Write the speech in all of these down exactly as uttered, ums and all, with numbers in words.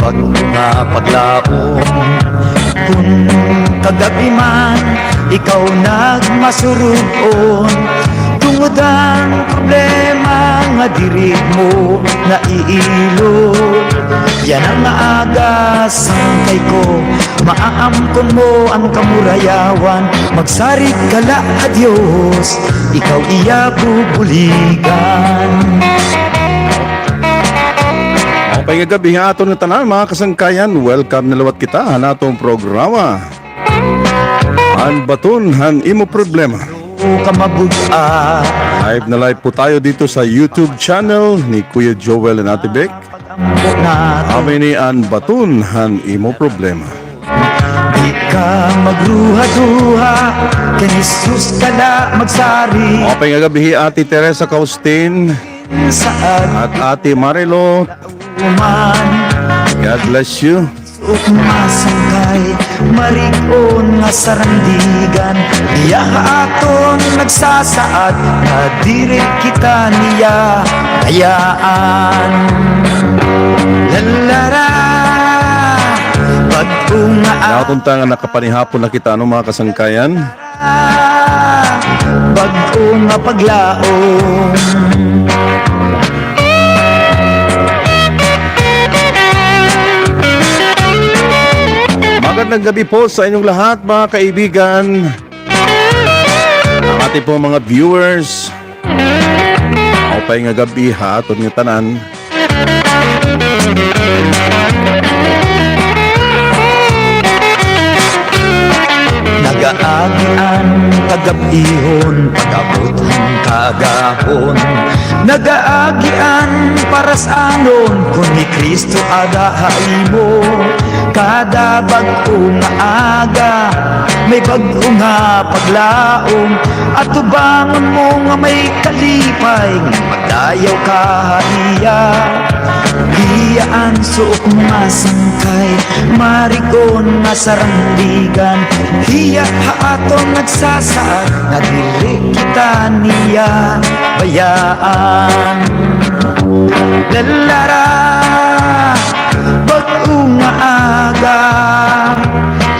Bag-o nga paglaom. Kun kagab-i man ikaw nagmasurug-on, tungod an problema nga diri mo naiilog. Yana nga aga, sangkay ko, maaamkon mo an kamurayawan. Magsarig ka la ha Dios, ikaw iya bubuligan. Maupay nga gab-i ha aton nga tanan, mga kasangkayan. Welcome na liwat kita han aton programa, An Baton han Imo Problema. Live na live po tayo dito sa YouTube channel ni Kuya Joel and Ate Bec. Amo ini An Baton han Imo Problema. Di ka magruha-duha, kan Jesus ka la magsarig. Maupay nga gab-i, Ate Teresa Caustin. At Ate Marilo. God bless you. Ug masangkay, marig-on nga sarandigan. Iya ha aton nagsasaad, nga diri kita niya bayaan. Lalara, bag-o nga Daw kunta nga nakapanihapon na kita, ano, mga kasangkayan? Bag-o nga paglaom. Magandang gabi po sa inyong lahat, mga kaibigan. Ang ating pong mga viewers, maupay nga gab-i ha aton nga tanan. Nagaagi an kagab-ihon, pag-abot han kaagahon. Nagaagi an parasanon, kon hi Kristo ada ha imo. Kada bag-o nga aga, may bag-o nga paglaom. Atubangon mo nga may kalipay, nga magdayaw ka ha iya. Hiya an suok nga sangkay, marig-on nga sarandigan. Hiya ha aton nagsasaad, nga diri kita niya bayaan. Lalara, bag-o nga aga.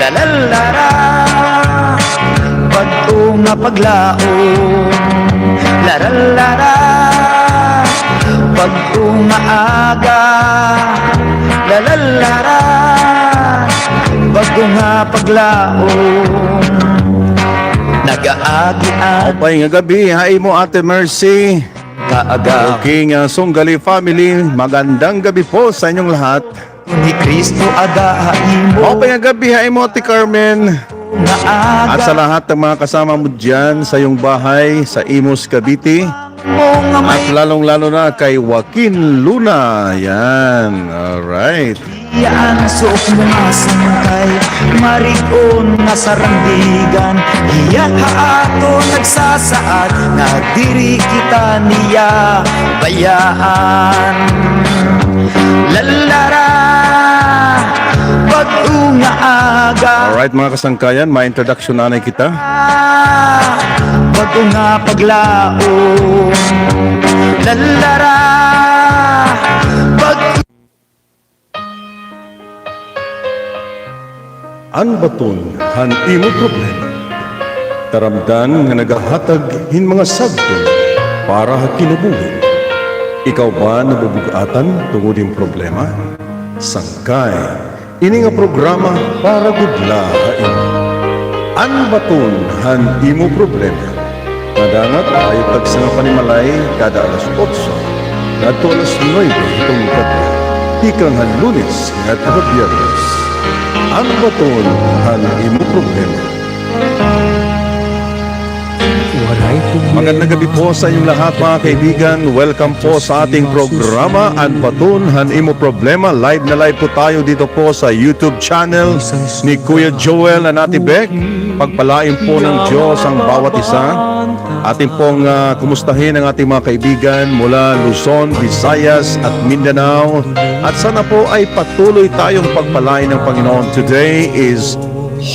Lalalara, bag-o nga paglaom. Lalalara, bag-o nga aga. Lalalara, bag-o nga paglaom. Nagaagi an Maupay nga gabi ha imo, Ate Mercy. Kaagaw. Okay, nga Sunggali family, magandang gabi po sa inyong lahat. Ni Kristo ada ha imo. Maupay nga gabi ha imo, Ate Carmen. Nga aga. At sa lahat ng mga kasama mo dyan sa iyong bahay, sa Imus, Cavite. At lalong-lalo na kay Joaquin Luna. Yan. Alright. Iya an suok nga sangkay, marig-on nga sarandigan. Iya ha aton nagsasaad, nga diri kita niya bayaan. Lalara, bag-o nga aga. Alright, mga kasangkayan, may introduction anay kita. Bag-o nga paglaom. Lalara, bag- An Baton han Imo Problema. Taramdan nga nagahatag hin mga sagol para ha kinabuhi. Ikaw ba nabubug-atan tungod hin problema? Sangkay ini nga programa para gud la ha imo. An Baton han Imo Problema. Madangat, ayo tagsa nga panimalay kada alas otso ngadto alas nuwebe hiton gab-i, tikang han Lunes ngadto ha Biyernes. An Baton han Imo Problema. Magandang gabi po sa inyong lahat, mga kaibigan. Welcome po sa ating programa, An Baton han Imo Problema. Live na live po tayo dito po sa YouTube channel ni Kuya Joel and Ate Bec. Pagpalain po ng Diyos ang bawat isa. Atin pong, ah, kumustahin ang ating mga kaibigan mula Luzon, Visayas, at Mindanao. At sana po ay patuloy tayong pagpalain ng Panginoon. Today is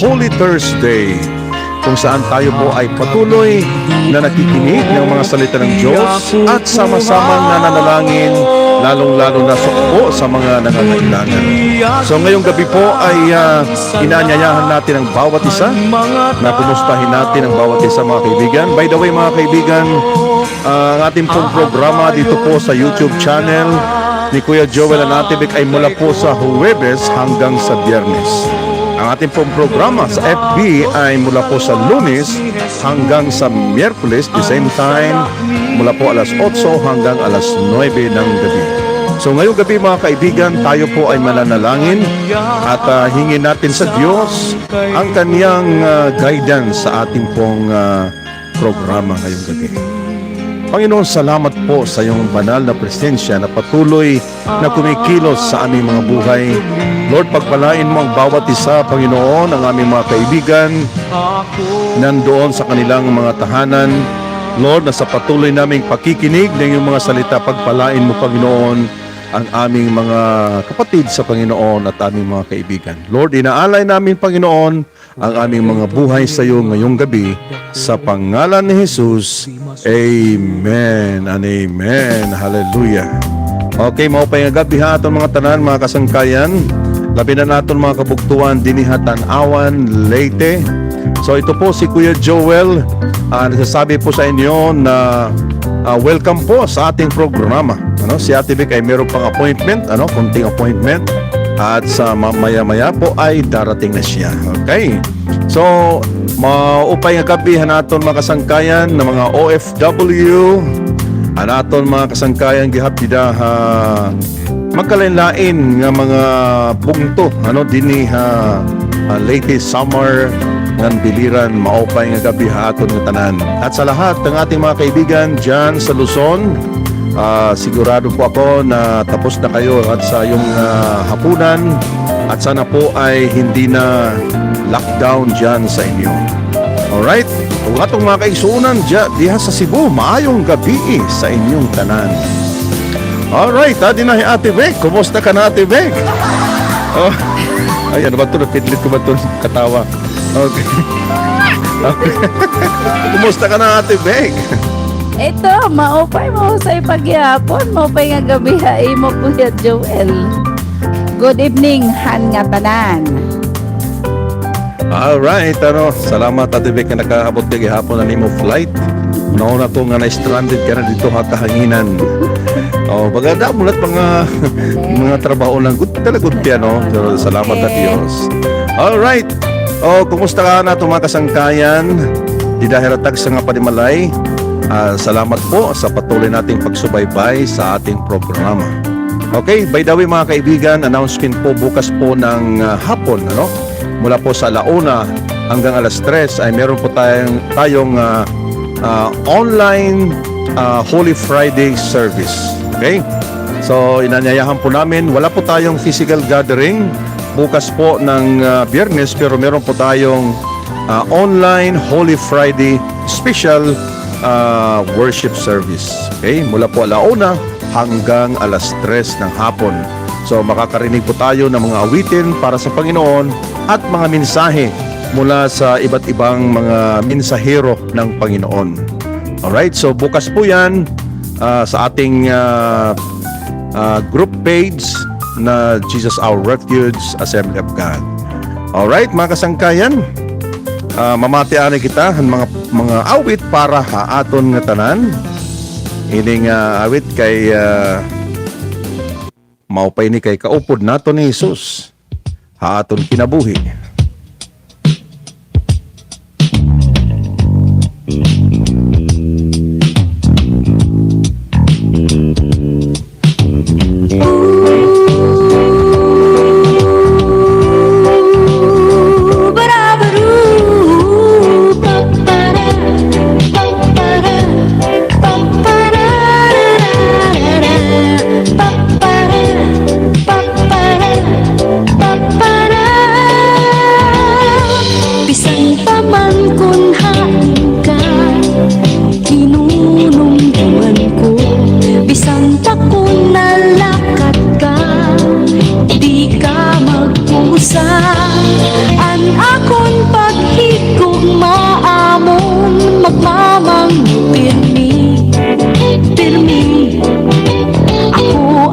Holy Thursday, kung saan tayo po ay patuloy na nakikinig ng mga salita ng Diyos at sama-samang nananalangin lalong-lalo na sa, po sa mga nangangailangan. So, ngayong gabi po ay, ah, inaanyayahan natin ang bawat isa na kumustahin natin ang bawat isa, mga kaibigan. By the way, mga kaibigan, ah, ang atin pong programa dito po sa YouTube channel ni Kuya Joel and Ate Bec ay mula po sa Huwebes hanggang sa Biyernes. Ang atin pong programa sa F B ay mula po sa Lunes hanggang sa Miyerkules, the same time, mula po alas otso hanggang alas nuwebe ng gabi. So, ngayong gabi, mga kaibigan, tayo po ay mananalangin at, ah, hingin natin sa Diyos ang kanyang, ah, guidance sa atin pong, ah, programa ngayong gabi. Panginoon, salamat po sa iyong banal na presensya na patuloy na kumikilos sa aming mga buhay. Lord, pagpalain mo ang bawat isa, Panginoon, ang aming mga kaibigan nandoon sa kanilang mga tahanan. Lord, na sa patuloy naming pakikinig ng iyong mga salita, pagpalain mo, Panginoon, ang aming mga kapatid sa Panginoon at aming mga kaibigan. Lord, inaalay namin, Panginoon, ang aming mga buhay sa iyo ngayong gabi. Sa pangalan ni Jesus, amen and amen. Hallelujah. Okay, maupay nga gab-i ha aton mga tanan, mga kasangkayan. Labi na naton mga kabugtoan dinhi ha Tanauan, Leyte. So, ito po si Kuya Joel, ah, nagsasabi po sa inyo na, ah, welcome po sa ating programa. Ano, si Ate Bec ay meron pang appointment, ano, konting appointment. At sa ma-, maya-maya po ay darating na siya. Okay? So, maupay nga gab-i han aton mga kasangkayan na mga O F W, an aton mga kasangkayan gihap dida ha magkalain-lain nga mga bungto, ano, dinhi ha, ah, Leyte, Samar, ngan Biliran, maupay nga gab-i ha aton nga tanan. At sa lahat ng ating mga kaibigan diyan sa Luzon, ah, sigurado po ako na tapos na kayo at sa iyong, ah, hapunan at sana po ay hindi na lockdown diyan sa inyo. Alright? Ug aton mga kaigsuonan diya, diha sa Cebu, maayong gabii sa inyong tanan. Alright, adi na hi Ate Bec. Kumusta ka na, Ate Bec? Oh. Ay, ano ba 'to? Napidlit ko ba 'to? Katawa. Okay. Kumusta ka na, Ate Bec? Ito, maupay, mahusay paghihapon, maupay nga gab-i ha imo, Kuya Joel. Good evening han ngatanan. Alright, ano, salamat, Ate Bec, nga nakaabot ka gihapon an imo flight. Nauna ko nga na-stranded ka na didto ha kahanginan. Oh, baga damo na it mga, mga trabaho na good, talaga good kaya, no? Pero salamat sa Diyos. Alright. Oh, kumusta ka na, aton mga kasangkayan? Dida ha tagsa nga panimalay. Ah, salamat po sa patuloy nating pagsubaybay sa ating programa. Okay, by the way, mga kaibigan, announcement po, bukas po ng, ah, hapon, ano? Mula po sa ala una hanggang alas tres ay meron po tayong, tayong, ah, ah, online, ah, Holy Friday service. Okay? So, inanyayahan po namin, wala po tayong physical gathering bukas po ng, ah, Biyernes, pero meron po tayong, ah, online Holy Friday special, ah, worship service. Okay? Mula po ala una hanggang alas tres ng hapon. So, makakarinig po tayo ng mga awitin para sa Panginoon at mga mensahe mula sa iba't ibang mga mensahero ng Panginoon. Alright, so bukas po yan, ah, sa ating, ah, ah, group page na Jesus Our Refuge, Assembly of God. Alright, mga kasangkayan, ah, mamati anay kita han mga, mga awit para ha aton nga tanan. Ini nga awit kay, ah, maupay ini kay kaupod naton ni Jesus ha aton kinabuhi. Bisan pa man kon hain ka, kinunumduman ko. Bisan pa kon nalakat ka, di ka magkusa. An akon paghigugma amon magmamang pirmi, pirmi. Ako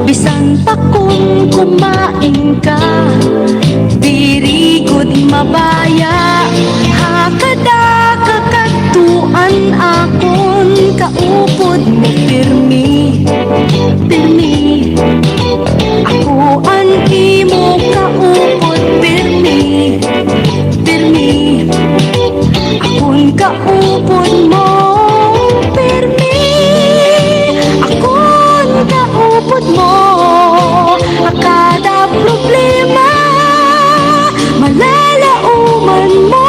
Bisan pa kon kumain ka, diri gud mabaya. Ha kada kakadtuan akon kaupod mo pirmi, pirmi. Ako an imo kaupod pirmi, pirmi. Akon kaupod mo pirmi, akon kaupod mo. Ha kada problema, malalaoman mo.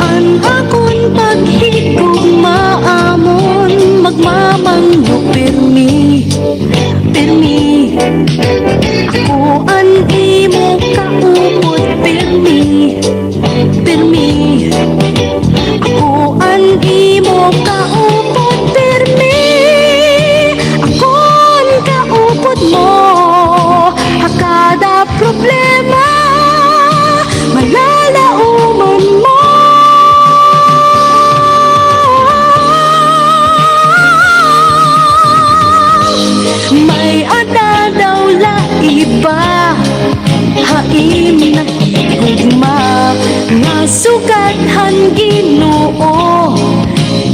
An akon paghigugma amon magmamanglo pirmi, pirmi. Ako an imo kaupod pirmi, pirmi. Ako an imo kaupod pirmi. Ako an kaupod mo ha kada problema, malalaoman mo. May-ada daw la iba ha im nahigugma, nga sugad han Ginoo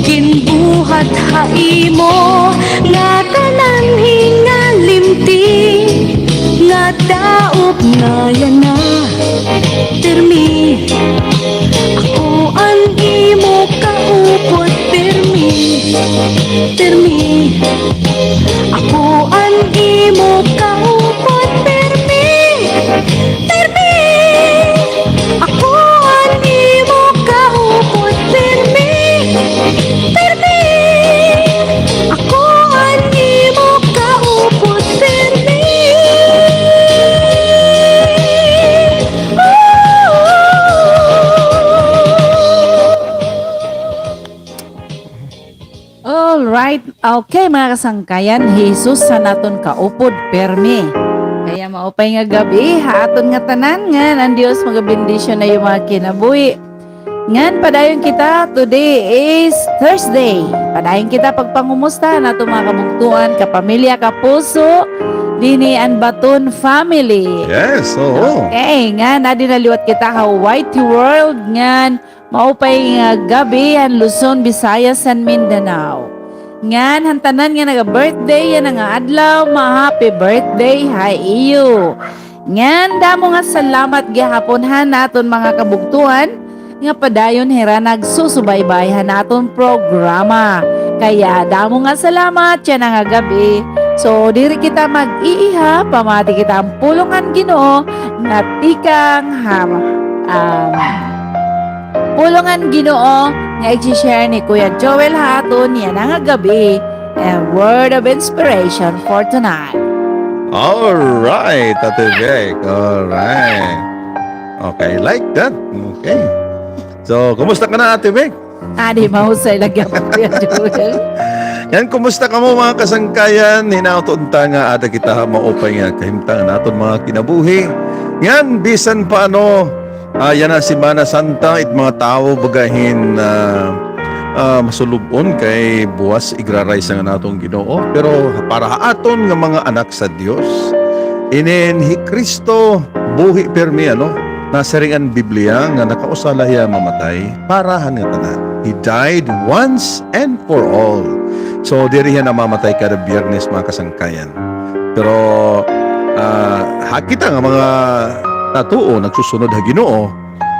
ginbuhat ha imo, nga tanan hingalimti nga daop na yana. Pirmi, ako an imo kaupod pirmi, pirmi. Ako an imo kaupod pirmi, pirmi. Ako an imo kaupod pirmi, pirmi. Ako an imo kaupod pirmi. All right. Okay, mga kasangkayan, Jesus an aton kaupod pirmi. Kaya maupay nga gab-i ha aton ngatanan, ngan an Dios magabendisyon ha iyo mga kinabuhi. Ngan padayon kita, today is Thursday. Padayon kita pagpangumusta han aton mga kabugtoan, kapamilya, kapuso, dinhi an Baton family. Yes, oo. Okay, ngan adi na liwat kita ha Y T World, ngan maupay nga gab-i han Luzon, Visayas, and Mindanao. Ngan han tanan nga naga-birthday yana nga adlaw, ma-happy birthday ha iyo. Ngan damo nga salamat gihapon han aton mga kabugtoan nga padayon hira nagsusubaybay han aton programa. Kaya damo nga salamat yana nga gab-i. So, diri kita mag-iiha, pamati kita han pulong han Ginoo nga tikang ha, um, pulong han Ginoo nga igi-share ni Kuya Joel ha aton yana nga gab-i, a word of inspiration for tonight. All right, Ate Bec. All right. Okay, like that. Okay. So, kumusta ka na, Ate Bec? Adi, mahusay la gihapon, Kuya Joel. Ngan, kumusta kamo, mga kasangkayan? Hinaot unta nga ada kita ha maupay nga kahimtang han aton mga kinabuhi. Ngan, bisan pa ano, ah, yana Semana Santa, it mga tawo baga hin, ah, ah, masulub-on kay buwas igraraysa an aton Ginoo. Pero para ha aton nga mga anak sa Dios, inin hi Cristo buhi pirmi, ano, nasiring an Biblia nga nakausa la hiya mamatay para han ngatanan. He died once and for all. So, diri hiya namamatay kada Biyernes, mga kasangkayan. Pero, ah, ha kita nga mga natuo, nagsusunod ha Ginoo,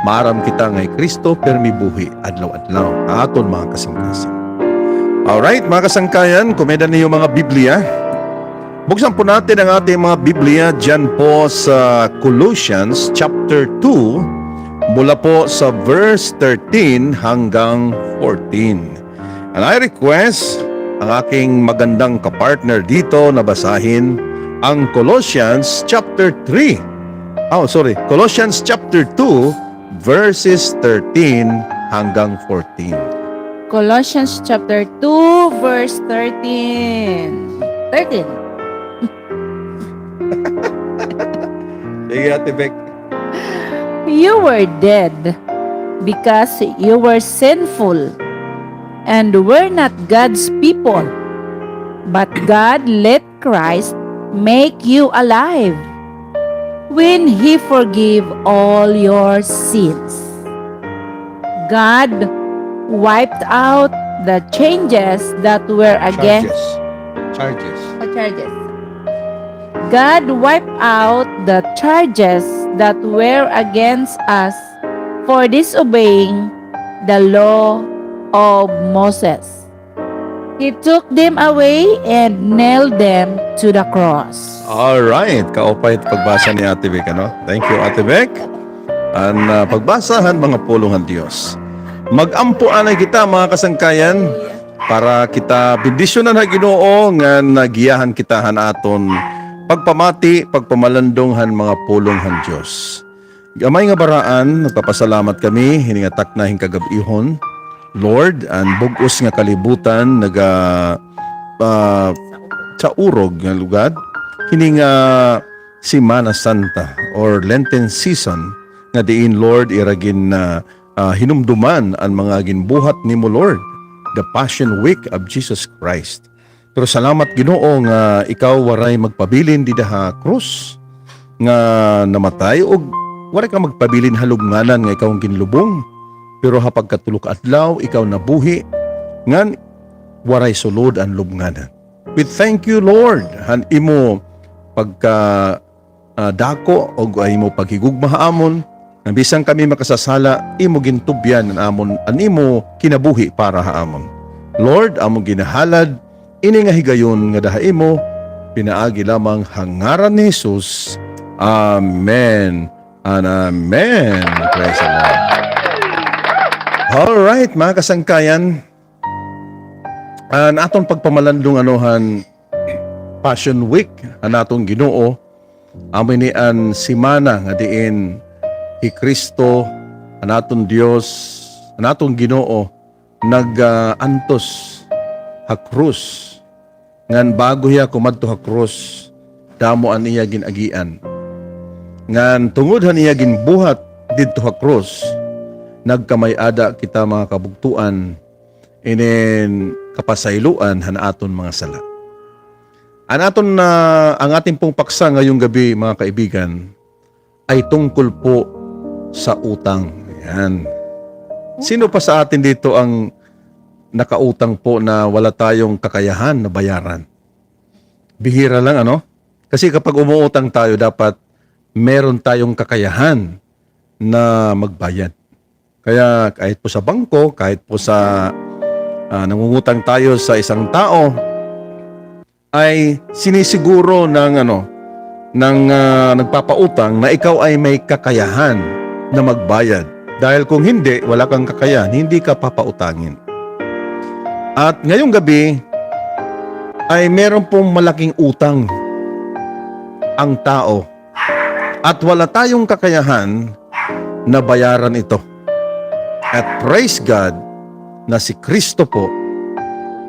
maaram kita nga hi Cristo pirmi buhi adlaw-adlaw ha aton mga kasingkasing. Alright, mga kasangkayan, kon may-ada niyo mga Biblia, buksan po natin ang ating mga Biblia diyan po sa Colossians chapter two, mula po sa verse thirteen hanggang fourteen. And I request ang aking magandang kapartner dito na basahin ang Colossians chapter three. Oh, sorry. Colossians chapter two, verses thirteen hanggang fourteen. Colossians chapter two, verse thirteen. Thirteen. Sige, Ate Bec. You were dead because you were sinful and were not God's people. But God let Christ make you alive when He forgive all your sins. God wiped out the changes that were against Charges. Charges. Oh, charges. God wiped out the charges that were against us for disobeying the law of Moses. He took them away and nailed them to the cross. All right. Kaupay it pagbasa ni Ate Bec, ano? Thank you, Ate Bec. An, ah, pagbasa han mga pulong han Dios. Mag-ampo anay kita, mga kasangkayan, para kita bendisyonan ha Ginoo ngan giyahan kita han aton pagpamati, pagpamalandong han mga pulong han Dios. Gamay nga baraan, nagpapasalamat kami hini nga takna hin kagab-ihon. Lord, an bug-os nga kalibutan naga, ah, saurog nga lugad. Hini nga Semana Santa or Lenten season nga diin, Lord, ira gin, ah, ah, hinumduman an mga ginbuhat nimo, Lord, the Passion Week of Jesus Christ. Pero salamat, Ginoo, nga ikaw waray magpabilin dida ha krus nga namatay, ug waray ka magpabilin ha lubnganan nga ikaw an ginlubong. Pero ha pagkatulo ka adlaw, ikaw nabuhi, ngan waray sulod an lubnganan. We thank you, Lord, han imo pagka ah, dako ug an imo paghigugma ha amon, nga bisan kami makasasala, imo gintubyan an amon, an imo kinabuhi para ha amon. Lord, amon ginahalad ini nga higayon ngada ha imo, pinaagi lamang ha ngaran ni Jesus. Amen and amen. Praise the Lord. All right, mga kasangkayan, an aton pagpamalandong, ano, han Passion Week, an aton Ginoo, amo ini an semana nga diin hi Cristo, an aton Dios, an aton Ginoo, nag, ah, antos ha krus. Ngan bago hiya kumadto ha krus, damo an iya gin-agian. Ngan tungod han iya ginbuhat didto ha krus, nagkamay-ada kita, mga kabugtoan, inin kapasayloan han aton mga sala. An aton na, ang ating pong paksa ngayong gabi, mga kaibigan, ay tungkol po sa utang. Ayan. Sino pa sa atin dito ang nakautang po na wala tayong kakayahan na bayaran? Bihira lang, ano? Kasi kapag umuutang tayo, dapat meron tayong kakayahan na magbayad. Kaya kahit po sa bangko, kahit po sa, ah, nangungutang tayo sa isang tao, ay sinisiguro ng, ano, ng, ah, nagpapautang na ikaw ay may kakayahan na magbayad. Dahil kung hindi, wala kang kakayahan, hindi ka papautangin. At ngayong gabi ay meron pong malaking utang ang tao. At wala tayong kakayahan na bayaran ito. At praise God na si Kristo po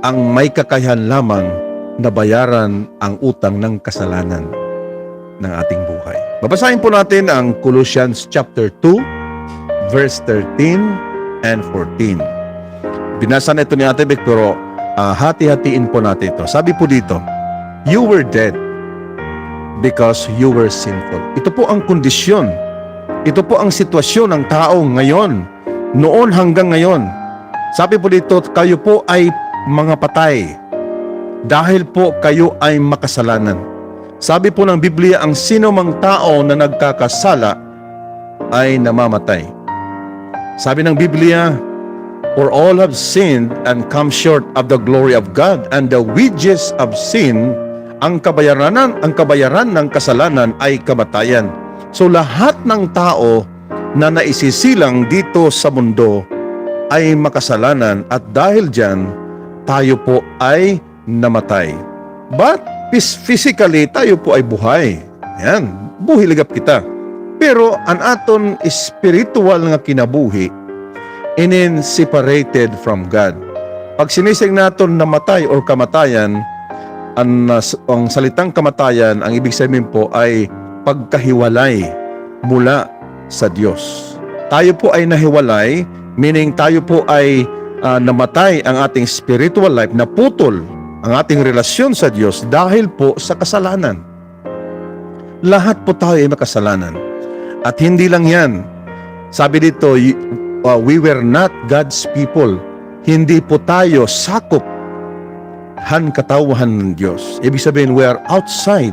ang may kakayahan lamang na bayaran ang utang ng kasalanan ng ating buhay. Babasahin po natin ang Colossians chapter two, verse thirteen and fourteen. Binasa na ito ni Ate Bec, pero, ah, hati-hatiin po natin ito. Sabi po dito, "You were dead because you were sinful." Ito po ang kondisyon. Ito po ang sitwasyon ng tao ngayon, noon hanggang ngayon. Sabi po dito, "Kayo po ay mga patay dahil po kayo ay makasalanan." Sabi po ng Biblia, ang sino mang tao na nagkakasala ay namamatay. Sabi ng Biblia, "For all have sinned and come short of the glory of God, and the wages of sin," ang kabayaran, ang kabayaran ng kasalanan ay kamatayan. So, lahat ng tao na naisisilang dito sa mundo ay makasalanan, at dahil diyan, tayo po ay namatay. But phys-, physically, tayo po ay buhay. Yan, buhi ligap kita. Pero an aton spiritual nga kinabuhi, inin separated from God. Pag sinisiring naton namatay or kamatayan, an, ah, s-, ang salitang kamatayan, ang ibig sabihin po ay pagkahiwalay mula sa Diyos. Tayo po ay nahiwalay, meaning tayo po ay, ah, namatay ang ating spiritual life, naputol ang ating relasyon sa Diyos dahil po sa kasalanan. Lahat po tayo ay makasalanan. At hindi lang yan. Sabi dito, y-, uh, "We were not God's people." Hindi po tayo sakop han katawhan ng Diyos. Ibig sabihin, we are outside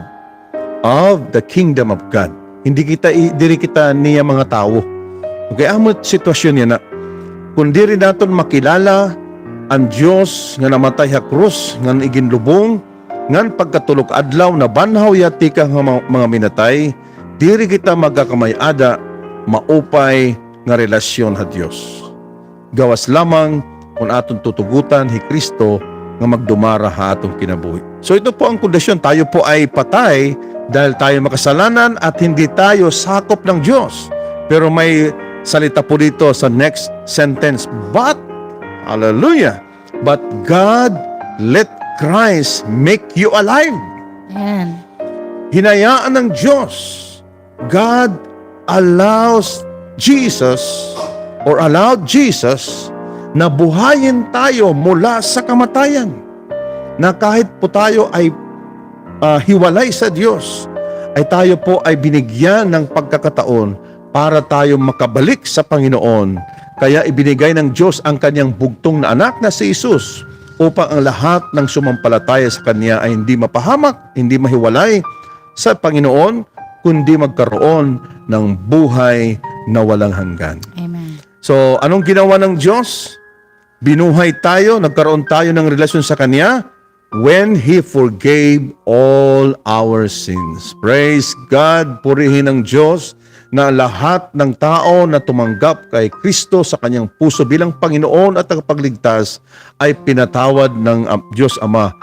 of the kingdom of God. Hindi kita i-, diri kita niya mga tawo. Okay, amo sitwasyon niya na. Kung diri naton makilala an Diyos nga namatay ha krus, nga iginlubong, ngan pagkatulo ka adlaw nabanhaw hiya tikang ha mga, mga minatay, diri kita magkakamay-ada maupay nga relasyon ha Dios. Gawas lamang kon aton tutugotan hi Cristo nga magdumara ha aton kinabuhi. So ito po ang kondisyon, tayo po ay patay dahil tayo makasalanan at hindi tayo sakop ng Diyos. Pero may salita po dito sa next sentence, "But," hallelujah, "but God let Christ make you alive." Amen. Hinayaan ng Diyos, God allows Jesus or allowed Jesus na buhayin tayo mula sa kamatayan. Na kahit po tayo ay, ah, hiwalay sa Diyos, ay tayo po ay binigyan ng pagkakataon para tayo makabalik sa Panginoon. Kaya ibinigay ng Diyos ang kanyang bugtong na anak na si Jesus upang ang lahat ng sumampalataya sa kanya ay hindi mapahamak, hindi mahiwalay sa Panginoon, kundi magkaroon ng buhay na walang hanggan. Amen. So, anong ginawa ng Diyos? Binuhay tayo, nagkaroon tayo ng relasyon sa Kanya when He forgave all our sins. Praise God! Purihin ang Diyos na lahat ng tao na tumanggap kay Kristo sa kanyang puso bilang Panginoon at Tagapagligtas ay pinatawad ng Am-, Diyos Ama.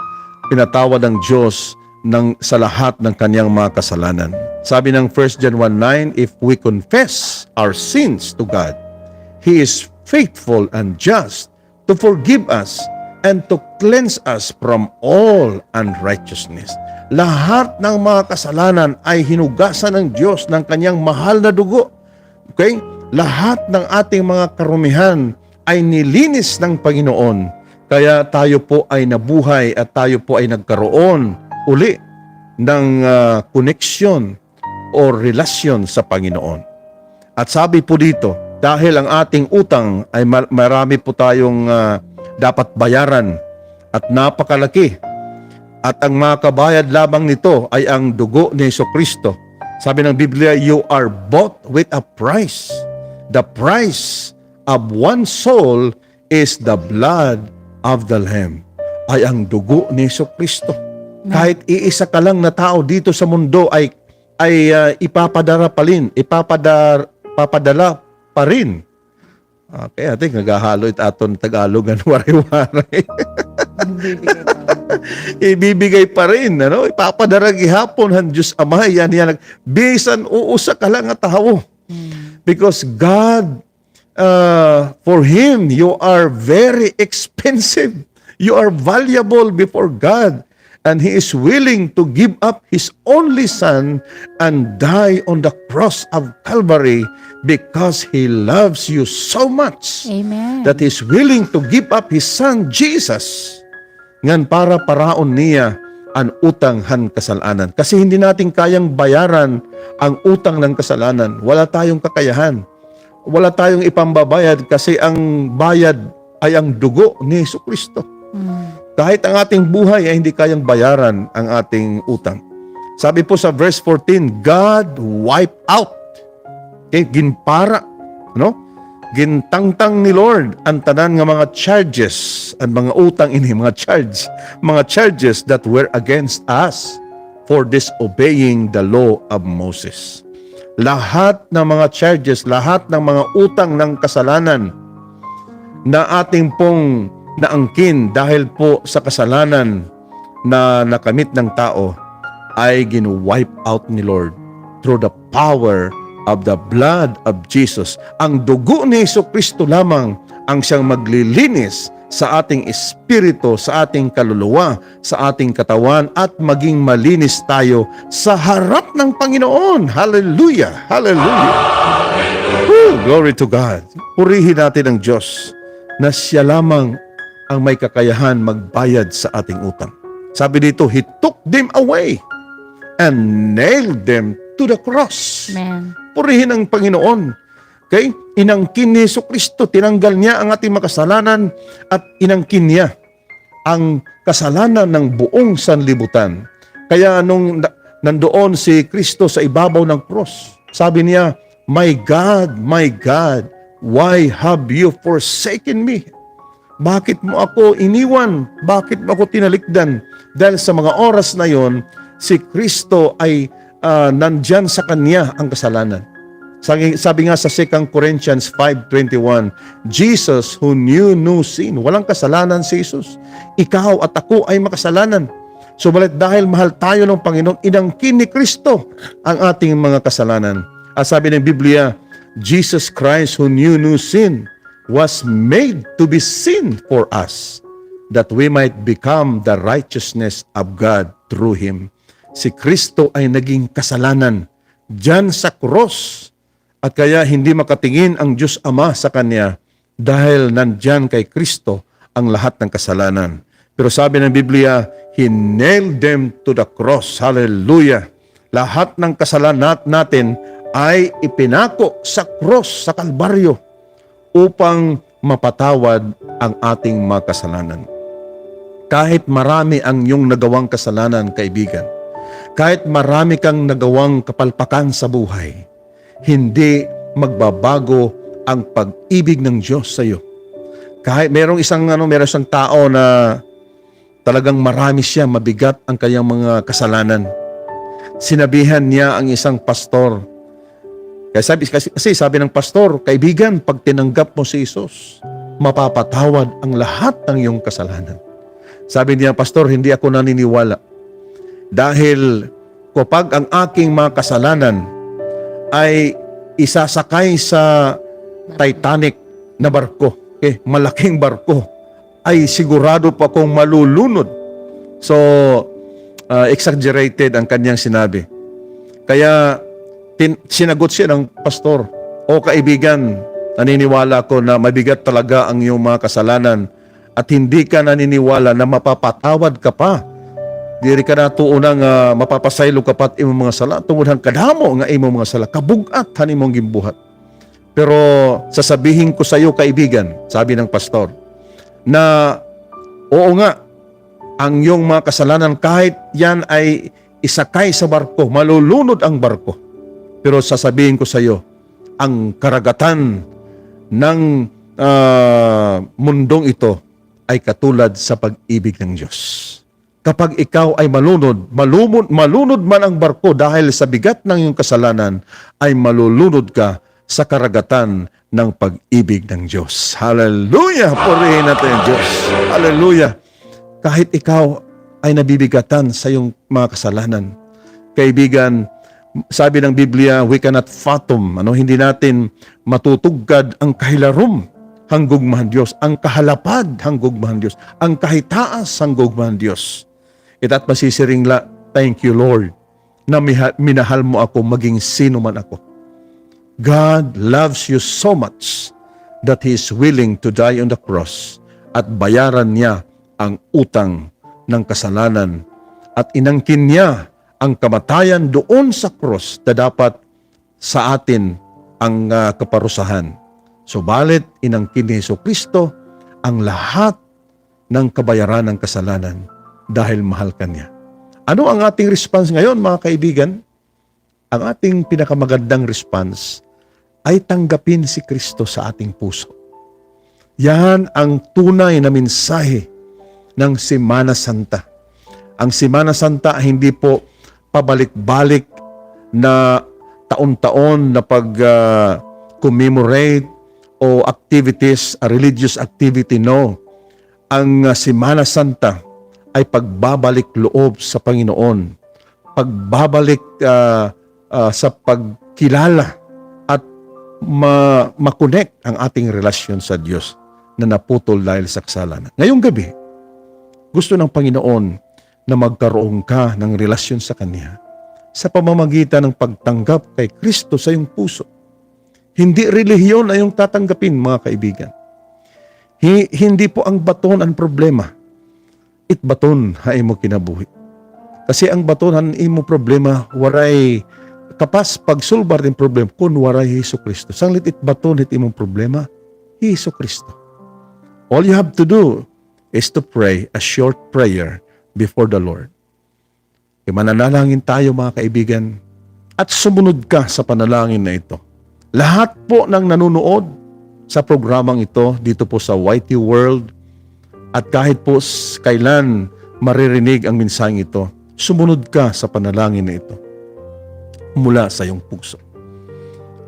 Pinatawad ng Diyos ng, sa lahat ng kanyang mga kasalanan. Sabi ng First John one nine, "If we confess our sins to God, He is faithful and just to forgive us and to cleanse us from all unrighteousness." Lahat ng mga kasalanan ay hinugasan ng Diyos ng kanyang mahal na dugo. Okay? Lahat ng ating mga karumihan ay nilinis ng Panginoon. Kaya tayo po ay nabuhay at tayo po ay nagkaroon uli ng, ah, koneksyon o relasyon sa Panginoon. At sabi po dito, dahil ang ating utang ay mar-, marami po tayong, ah, dapat bayaran at napakalaki. At ang makabayad lamang nito ay ang dugo ni Jesucristo. Sabi ng Biblia, "You are bought with a price." The price of one soul is the blood of the Lamb. Ay ang dugo ni Jesucristo. Amen. Kahit iisa ka lang na tao dito sa mundo ay, ay, ah, ipapadara pa rin, ipapadar-, papadala pa rin. Okay, ate, naghahalo it aton Tagalog, ano, waray-waray. Ibibigay pa rin. Ibibigay pa rin, ano? Ipapadara gihapon han Diyos Ama, yan, yan. Bisan usa ka lang nga tawo. Mm. Because God, uh, for Him, you are very expensive. You are valuable before God. And He is willing to give up His only Son and die on the cross of Calvary because He loves you so much. Amen. That He's willing to give up His Son, Jesus, ngan para paraon niya an utang han kasalanan. Kasi hindi natin kayang bayaran ang utang ng kasalanan. Wala tayong kakayahan. Wala tayong ipambabayad kasi ang bayad ay ang dugo ni Jesucristo. Mm. Kahit ang ating buhay ay hindi kayang bayaran ang ating utang. Sabi po sa verse fourteen, God wiped out. Okay, ginpara, no? Gintangtang ni Lord an tanan nga mga charges, an mga utang ini, mga charge, mga charges that were against us for disobeying the law of Moses. Lahat ng mga charges, lahat ng mga utang ng kasalanan na ating pong naangkin dahil po sa kasalanan na nakamit ng tao ay gin-wipe out ni Lord through the power of the blood of Jesus. Ang dugo ni Jesucristo lamang ang siyang maglilinis sa ating espiritu, sa ating kaluluwa, sa ating katawan, at maging malinis tayo sa harap ng Panginoon. Hallelujah! Hallelujah! Woo! Glory to God! Purihin natin ang Diyos na siya lamang ang may kakayahan magbayad sa ating utang. Sabi dito, "He took them away and nailed them to the cross." Amen. Purihin ang Panginoon. Okay? Inangkin ni Jesucristo, tinanggal niya ang ating makasalanan at inangkin niya ang kasalanan ng buong sanlibutan. Kaya nung na-, nandoon si Kristo sa ibabaw ng krus, sabi niya, "My God, my God, why have you forsaken me?" Bakit mo ako iniwan? Bakit mo ako tinalikdan? Dahil sa mga oras na yon, si Kristo ay, ah, nandyan sa kanya ang kasalanan. Sabi, sabi nga sa Second Corinthians five twenty-one, "Jesus who knew no sin," walang kasalanan si Jesus. Ikaw at ako ay makasalanan. Subalit dahil mahal tayo ng Panginoon, inangkin ni Kristo ang ating mga kasalanan. At sabi ng Biblia, "Jesus Christ who knew no sin was made to be sin for us, that we might become the righteousness of God through him." Si Kristo ay naging kasalanan diyan sa krus, at kaya hindi makatingin ang Diyos Ama sa kanya dahil nandiyan kay Kristo ang lahat ng kasalanan. Pero sabi ng Biblia, "He nailed them to the cross." Hallelujah! Lahat ng kasalanan natin ay ipinako sa krus, sa Kalbaryo, upang mapatawad ang ating mga kasalanan. Kahit marami ang iyong nagawang kasalanan, kaibigan, kahit marami kang nagawang kapalpakan sa buhay, hindi magbabago ang pag-ibig ng Diyos sa iyo. Kahit merong isang, ano, merong isang tao na talagang marami siya, mabigat ang kanyang mga kasalanan. Sinabihan niya ang isang pastor. Kaya sabi, kasi, kasi sabi ng pastor, "Kaibigan, pag tinanggap mo si Jesus, mapapatawad ang lahat ng iyong kasalanan." Sabi niya, "Pastor, hindi ako naniniwala. Dahil kapag ang aking mga kasalanan ay isasakay sa Titanic na barko, okay, malaking barko, ay sigurado pa akong malulunod." So, ah, exaggerated ang kanyang sinabi. Kaya tin-, sinagot siya ng pastor, "O kaibigan, naniniwala ako na mabigat talaga ang iyong mga kasalanan at hindi ka naniniwala na mapapatawad ka pa. Diri ka natuo na nga mapapasaylo ka pa it imong mga sala tungod han kadamo nga imong mga sala, kabug-at han imong ginbuhat. Pero sasabihin ko sa iyo, kaibigan," sabi ng pastor, "na oo nga, ang iyong mga kasalanan, kahit yan ay isakay sa barko, malulunod ang barko. Pero sasabihin ko sa iyo, ang karagatan ng, ah, mundong ito ay katulad sa pag-ibig ng Diyos. Kapag ikaw ay malunod, malumod, malunod man ang barko dahil sa bigat ng iyong kasalanan, ay malulunod ka sa karagatan ng pag-ibig ng Diyos." Hallelujah! Purihin natin ang Diyos. Hallelujah! Kahit ikaw ay nabibigatan sa iyong mga kasalanan, kaibigan, sabi ng Biblia, we cannot fathom, ano, hindi natin matutugkad ang kahilarom han gugma han Diyos, ang kahalapad han gugma han Diyos, ang kahitaas han gugma han Diyos. Ita it masisiring la, "Thank you, Lord, na miha-, minahal mo ako maging sino man ako." God loves you so much that He is willing to die on the cross at bayaran niya ang utang ng kasalanan at inangkin niya ang kamatayan doon sa krus na dapat sa atin ang, ah, kaparusahan. Subalit, inangkin ni Jesucristo ang lahat ng kabayaran ng kasalanan dahil mahal ka niya. Ano ang ating response ngayon, mga kaibigan? Ang ating pinakamagandang response ay tanggapin si Kristo sa ating puso. Yan ang tunay na mensahe ng Semana Santa. Ang Semana Santa ay hindi po pabalik-balik na taon-taon na pag, ah, commemorate o activities, ah, religious activity, no. Ang, ah, Semana Santa ay pagbabalik loob sa Panginoon, pagbabalik, ah, ah, sa pagkilala at ma-, ma-connect ang ating relasyon sa Diyos. na naputol dahil sa kasalanan. Ngayong gabi, gusto ng Panginoon na magkaroon ka ng relasyon sa Kanya sa pamamagitan ng pagtanggap kay Kristo sa iyong puso. Hindi relihiyon ang iyong tatanggapin, mga kaibigan. Hi-, hindi po ang baton ang problema. It baton ha imo kinabuhi. Kasi ang baton han imo problema, waray kapas pagsulbar hin problema kun waray hi Jesu-Cristo. Sanglit it baton hit imong problema, hi Jesu-Cristo. All you have to do is to pray a short prayer before the Lord. Kaya mananalangin tayo, mga kaibigan, at sumunod ka sa panalangin na ito. Lahat po ng nanonood sa programang ito dito po sa Y T World, at kahit po s-, kailan maririnig ang mensaheng ito, sumunod ka sa panalangin na ito mula sa iyong puso.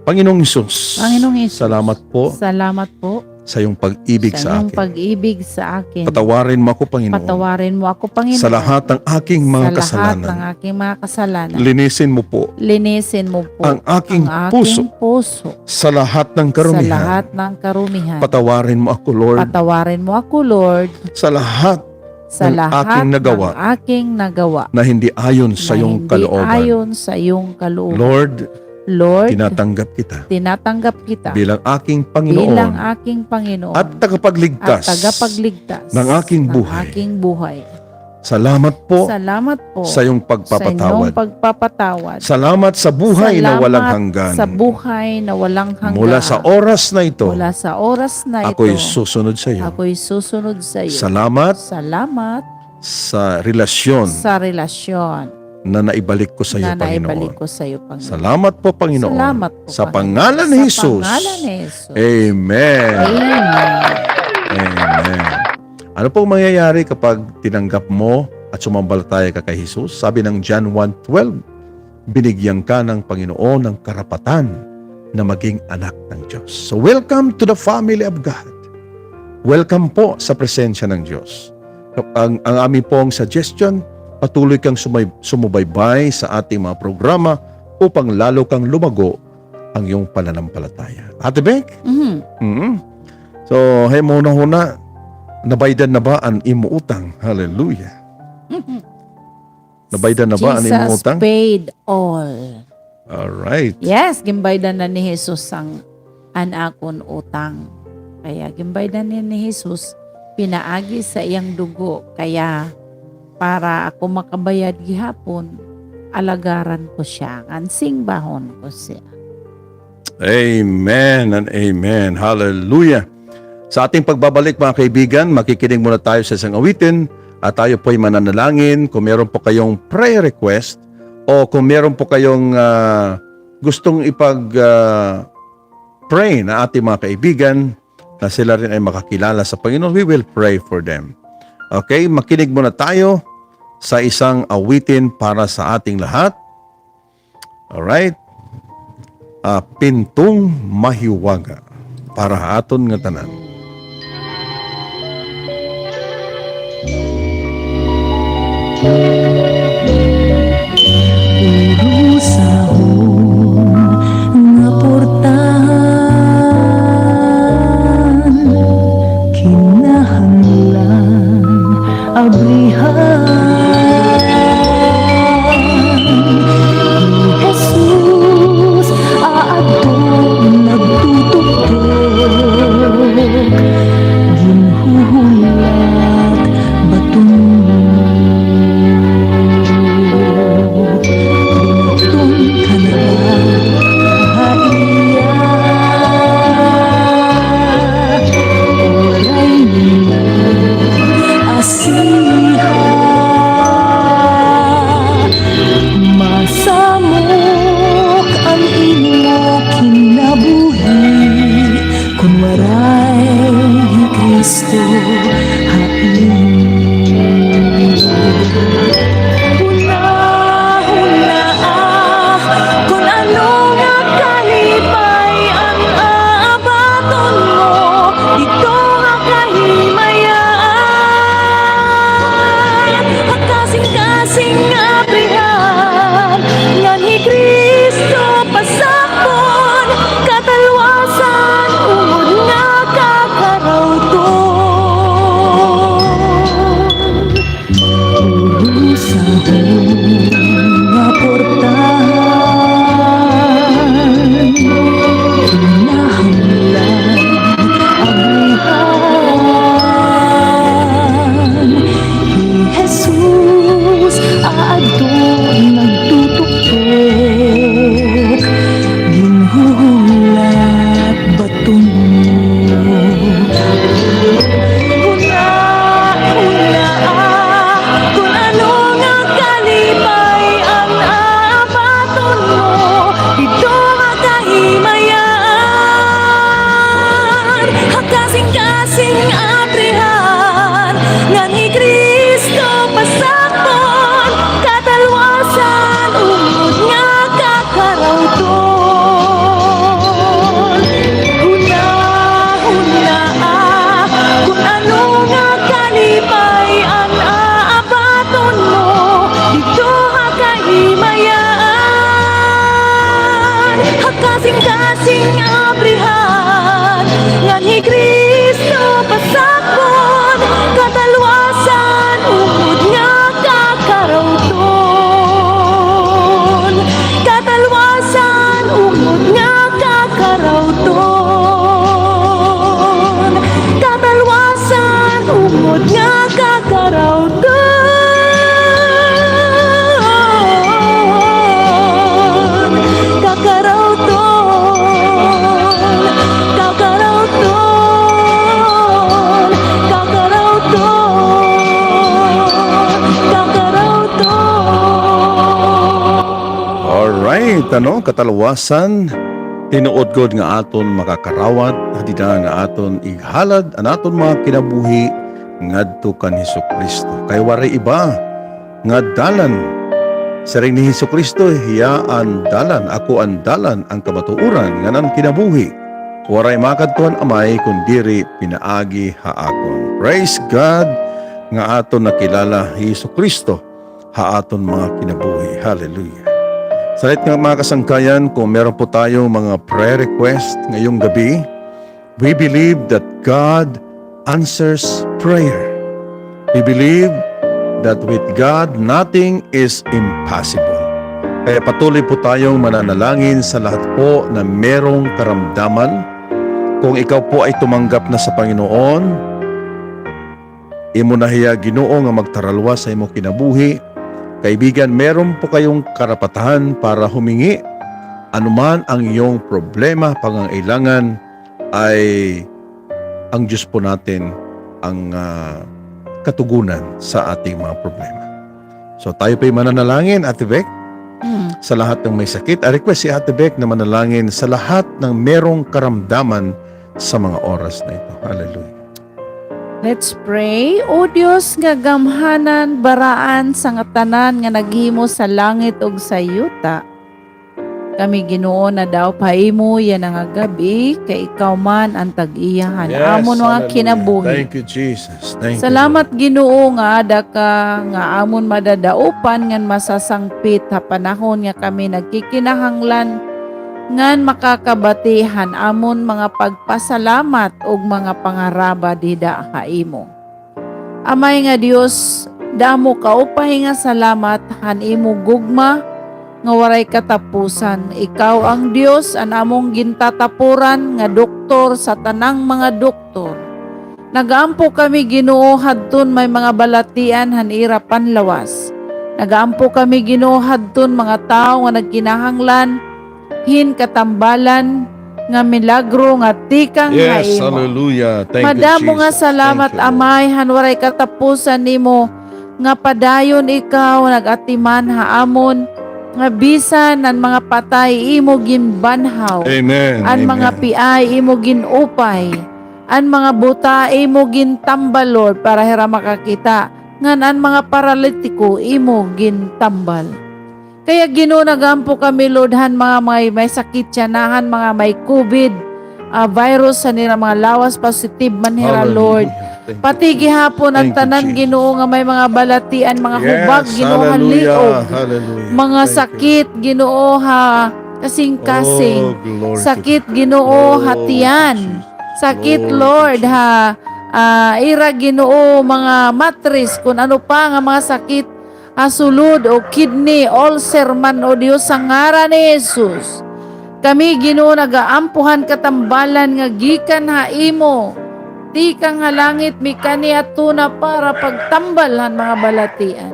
Panginoong Hesus, Panginoong Hesus, salamat po salamat po sa iyong pag-ibig sa iyong sa akin. Pag-ibig sa akin. Patawarin mo ako, Panginoon. Patawarin mo ako, Panginoon. Sa lahat ng aking mga kasalanan. Sa lahat ng aking mga kasalanan. Linisin mo po. Linisin mo po ang aking puso. Ang aking puso. Sa lahat ng karumihan. Sa lahat ng karumihan. Patawarin mo ako, Lord. Patawarin mo ako, Lord. Sa lahat sa ng lahat aking nagawa ng aking nagawa na hindi ayon sa na iyong hindi kalooban. Ayon sa iyong kalooban. Lord, Lord, tinatanggap kita tinatanggap kita bilang aking Panginoon bilang aking Panginoon at tagapagligtas at tagapagligtas ng aking ng buhay. Aking buhay. Salamat po Salamat po sa iyong sa inyong pagpapatawad. Pagpapatawad. Salamat sa buhay na walang hanggan. Salamat sa buhay na walang hanggan. Mula sa oras na ito, mula sa oras na ito, ako'y susunod sa iyo. Ako'y susunod sa iyo. Salamat Salamat sa relasyon sa relasyon na naibalik ko sa iyo, na Panginoon. Naibalik ko sa iyo, Panginoon. Salamat po, Panginoon. Salamat po, sa Panginoon. Pangalan ni Sa Jesus. Pangalan ni Jesus. Amen. Amen. Amen. Ano pong mangyayari kapag tinanggap mo at sumampalataya ka kay Jesus? Sabi ng John one twelve, binigyan ka ng Panginoon ng karapatan na maging anak ng Diyos. So, welcome to the family of God. Welcome po sa presensya ng Diyos. Ang, ang amin pong suggestion, patuloy kang sumay-, sumubaybay sa ating mga programa upang lalo kang lumago ang iyong pananampalataya. Ate Bec? Mhm. Mhm. So, hay mo na huna, nabaydan na ba an imo utang? Hallelujah. Mhm. Nabaydan na ba an imo utang? Jesus paid all. All right. Yes, ginbaydan na ni Jesus ang, an akon utang. Kaya ginbaydan niya ni Jesus, pinaagi sa iyang dugo. Kaya para ako makabayad gihapon, alagaran ko siya, ngan singbahon ko siya. Amen and amen. Hallelujah. Sa ating pagbabalik, mga kaibigan, makikinig muna tayo sa isang awitin at tayo po'y mananalangin. Kung meron po kayong prayer request o kung meron po kayong, ah, gustong ipag, ah, pray na ating mga kaibigan na sila rin ay makakilala sa Panginoon, we will pray for them. Okay, makinig muna tayo sa isang awitin para sa ating lahat. Alright? Ah, Pintong Mahiwaga para ha aton ngatanan. Puro sahon nga portahan, kinahanglan abrihan. Hi Jesus aadto nagtutugtog, ginhuhulat baton. Sa nga portahan, kinahanglan abrihan. Hi Jesus aadto nagtutuktok, ginhuhulat baton mo. Hunahunaa kon ano nga kalipay an aabaton mo didto ha kahimayan. Ha kasingkasing abrihan, ngan hi Cristo pasakpon, katalwasan, ungod nga kakarawton. Hunahunaa kon ano nga kalipay an aabaton mo didto ha kahimayan. Ha kasingkasing abrihan, ngan hi Cristo pasakpon, katalwasan, ungod nga kakarawton. Katalwasan, ungod nga kakarawton. Katalwasan, ungod nga kakarawton. Kakarawton, kakarawton, kakarawton, kakarawton. Alright, ano, katalwasan, tinuod gud nga aton makakarawat, dida nga aton ihalad an aton mga kinabuhi ngadto kan Jesucristo. Kay waray iba nga dalan. Siring ni Jesucristo, "Hiya an dalan, ako an dalan, an kamatuoran, ngan an kinabuhi. Waray makadto han Amay kon diri pinaagi ha akon." Praise God nga aton nakilala hi Jesucristo ha aton mga kinabuhi. Hallelujah. Salit nga, mga kasangkayan, kung meron po tayong mga prayer request ngayong gabi, we believe that God answers prayer. We believe that with God, nothing is impossible. Kaya patuloy po tayong mananalangin sa lahat po na merong karamdaman. Kung ikaw po ay tumanggap na sa Panginoon, imo na hiya Ginoo nga magtaralwas sa imo kinabuhi. Kaibigan, meron po kayong karapatan para humingi anuman ang iyong problema, pangangailangan, ay ang Diyos po natin ang, ah, katugunan sa ating mga problema. So, tayo po'y mananalangin, Ate Bec, Mm. sa lahat ng may sakit. I request si Ate Bec na manalangin sa lahat ng merong karamdaman sa mga oras na ito. Hallelujah. Let's pray. O Dios nga gamhanan, baraan sa ngatanan nga naghimo sa langit ug sa yuta, kami, Ginoo, nadaop ha imo yana nga gab-i, kay ikaw man an tag-iya han amon mga kinabuhi. Thank you, Jesus. Thank you, Lord. Salamat, Ginoo, nga ada ka, nga amon madadaopan ngan masasangpit ha panahon nga kami nagkikinahanglan ngan makakabati han amon mga pagpasalamat ug mga pangaraba dida ha imo. Amay nga Dios, damo kaupay nga salamat han imo gugma nga waray katapusan. Ikaw an Dios, an among gintatapuran nga doktor sa tanang mga doktor. Nagaampo kami, Ginoo, hadton may mga balatian han ira panlawas. Nagaampo kami, Ginoo, hadton mga tawo nga nagkinahanglan hin katambalan nga milagro nga tikang ha imo. Yes, hallelujah. Thank you, Jesus. Madamo nga salamat, Amay, han waray katapusan nimo nga padayon ikaw nag-atiman ha amon, nga bisan an mga patay imo ginbanhaw. Amen. An mga piay imo gin-upay. An mga buta imo gintambal, Lord, para hira makakita. Ngan an mga paralitiko imo gintambal. Kaya, Ginoo, nagaampo kami, Lord, han mga may, may sakit yana, han mga may COVID, ah, virus, han ira mga lawas, positive man hira, Lord. Hallelujah. Thank you, Jesus. Pati gihapon an tanan, Ginoo, nga may mga balatian, mga hubag, Ginoo, ha liog. Yes, hallelujah. Hallelujah. Mga sakit, Ginoo, ha kasingkasing. Oh, glory to God. Sakit, Ginoo, ha tiyan. Glory to Jesus. Sakit, Lord, ha, ah, ira, Ginoo, mga matris, kun ano pa nga mga sakit. ha sulod o kidney ulcer man, O Dios, sa ngaran ni Jesus. Kami, Ginoo, nagaampo han katambalan nga gikan ha imo, tikang ha langit, mikaniadto na para pagtambal han mga balatian.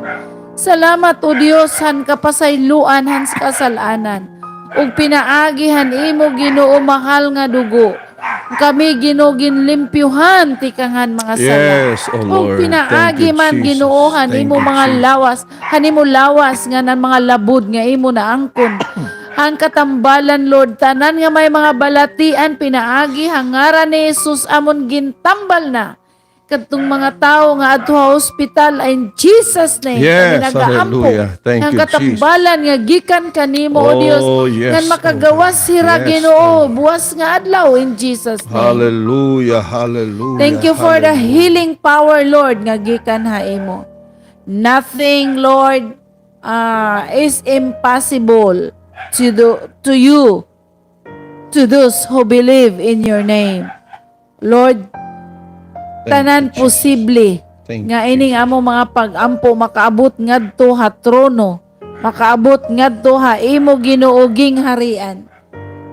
Salamat, O Dios, han kapasayloan han kasal-anan, ug pinaagi han imo, Ginoo, mahal nga dugo. Kami, Ginoo, ginlimpyuhan tikang han mga sala. Yes, O Lord. Ug pinaagi man, Ginoo, han imo mga lawas, han imo lawas ngan an mga labod nga imo naangkon. Han katambalan, Lord, tanan nga may mga balatian, pinaagi ha ngaran ni Jesus, amon gintambal na. Kadtong mga tawo nga adto ha ospital, in Jesus' name, kami nagaampo han katambalan nga gikan kanimo, O Dios, ngan makagawas hira, Ginoo, buwas nga adlaw, in Jesus' name. Hallelujah, hallelujah. Thank you for the healing power, Lord, nga gikan ha imo. Nothing, Lord, ah, is impossible to do, to you, to those who believe in your name. Lord, tanan posible nga ining among mga pag-ampo makaabot ngadto ha trono, makaabot ngadto ha imo, Ginoo, gingharian.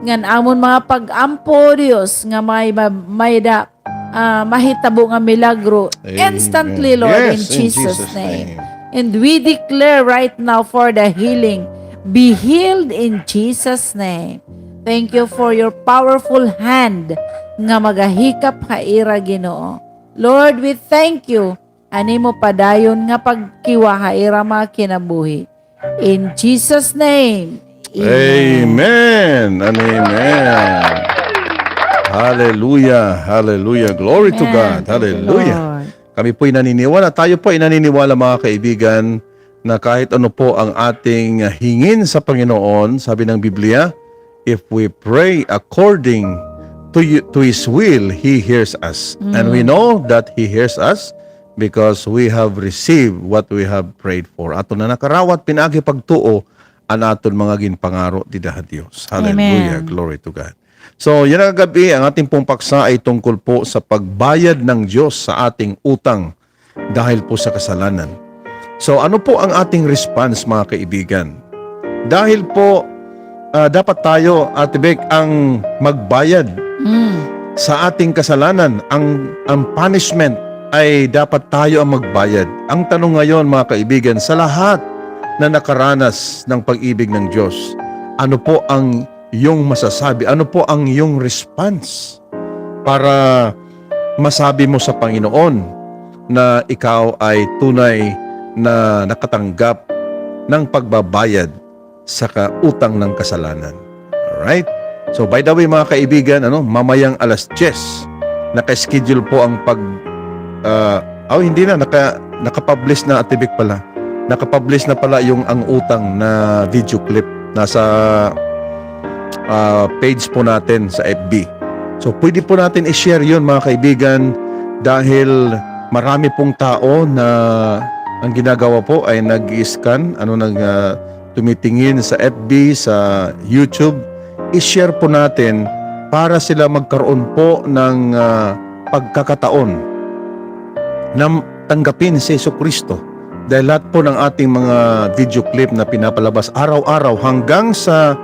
Ngan amon mga pag-ampo, Dios, nga may, may da, ah, mahitabo nga milagro instantly, Lord, in Jesus' name. And we declare right now for the healing, be healed in Jesus' name. Thank you for your powerful hand nga magahikap ha ira, Ginoo. Lord, we thank you. An imo padayon nga pagkiwa ha ira mga kinabuhi. In Jesus' name. Amen and amen. Hallelujah. Hallelujah. Glory to God. Hallelujah. Kami po'y naniniwala, tayo po ay naniniwala, mga kaibigan, na kahit ano po ang ating hingin sa Panginoon, sabi ng Biblia, if we pray according to y-, to His will, He hears us. And we know that He hears us because we have received what we have prayed for. Aton na nakarawat pinaagi pagtuo an aton mga ginpangaro dida ha Dios. Hallelujah. Glory to God. So, yana nga gab-i, ang ating pong paksa ay tungkol po sa pagbayad ng Diyos sa ating utang dahil po sa kasalanan. So, ano po ang ating response, mga kaibigan? Dahil po, ah, dapat tayo, Ate Bec, ang magbayad sa ating kasalanan. Ang, ang punishment ay dapat tayo ang magbayad. Ang tanong ngayon, mga kaibigan, sa lahat na nakaranas ng pag-ibig ng Diyos, ano po ang iyong masasabi? Ano po ang iyong response para masabi mo sa Panginoon na ikaw ay tunay na nakatanggap ng pagbabayad sa ka-, utang ng kasalanan? Alright? So, by the way, mga kaibigan, ano, mamayang alas diyes, naka-schedule po ang pag-, ah, oh, hindi na, naka-, naka-publish na, Ate Bec pala. Naka-publish na pala yung Ang Utang na video clip. Nasa, ah, page po natin sa F B. So, pwede po natin i-share yun, mga kaibigan, dahil marami pong tao na ang ginagawa po ay nag-i-scan, ano, nag, ah, tumitingin sa F B, sa YouTube. I-share po natin para sila magkaroon po ng, ah, pagkakataon na tanggapin si Jesucristo. Dahil lahat po ng ating mga video clip na pinapalabas araw-araw hanggang sa,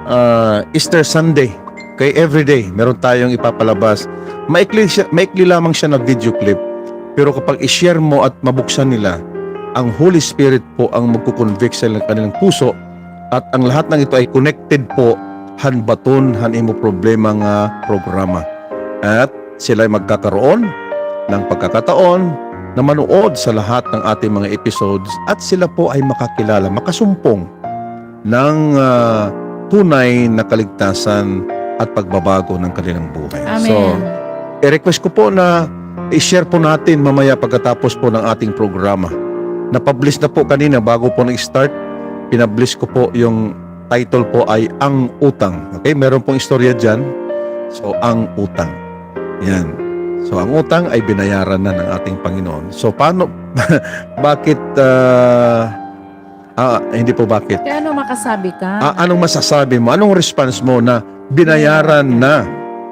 ah, Easter Sunday, kay everyday, meron tayong ipapalabas. Maikli siya, maikli lamang siya na video clip. Pero kapag i-share mo at mabuksan nila, ang Holy Spirit po ang magko-convict sa kanilang puso at ang lahat ng ito ay connected po han baton han imo problema nga programa. At sila'y magkakaroon ng pagkakataon na manood sa lahat ng ating mga episodes at sila po ay makakilala, makasumpong ng, ah, tunay na kaligtasan at pagbabago ng kanilang buhay. So, i-request ko po na i-share po natin mamaya pagkatapos po ng ating programa. Na-publish na po kanina bago po nag-start. Pinablish ko po yung title po ay Ang Utang. Okay, meron pong istorya dyan. So, ang utang. Yan. So, ang utang ay binayaran na ng ating Panginoon. So, paano, bakit, ah, ah, hindi po bakit. Kaya ano makasabi ka? Ah, anong masasabi mo? Anong response mo na binayaran na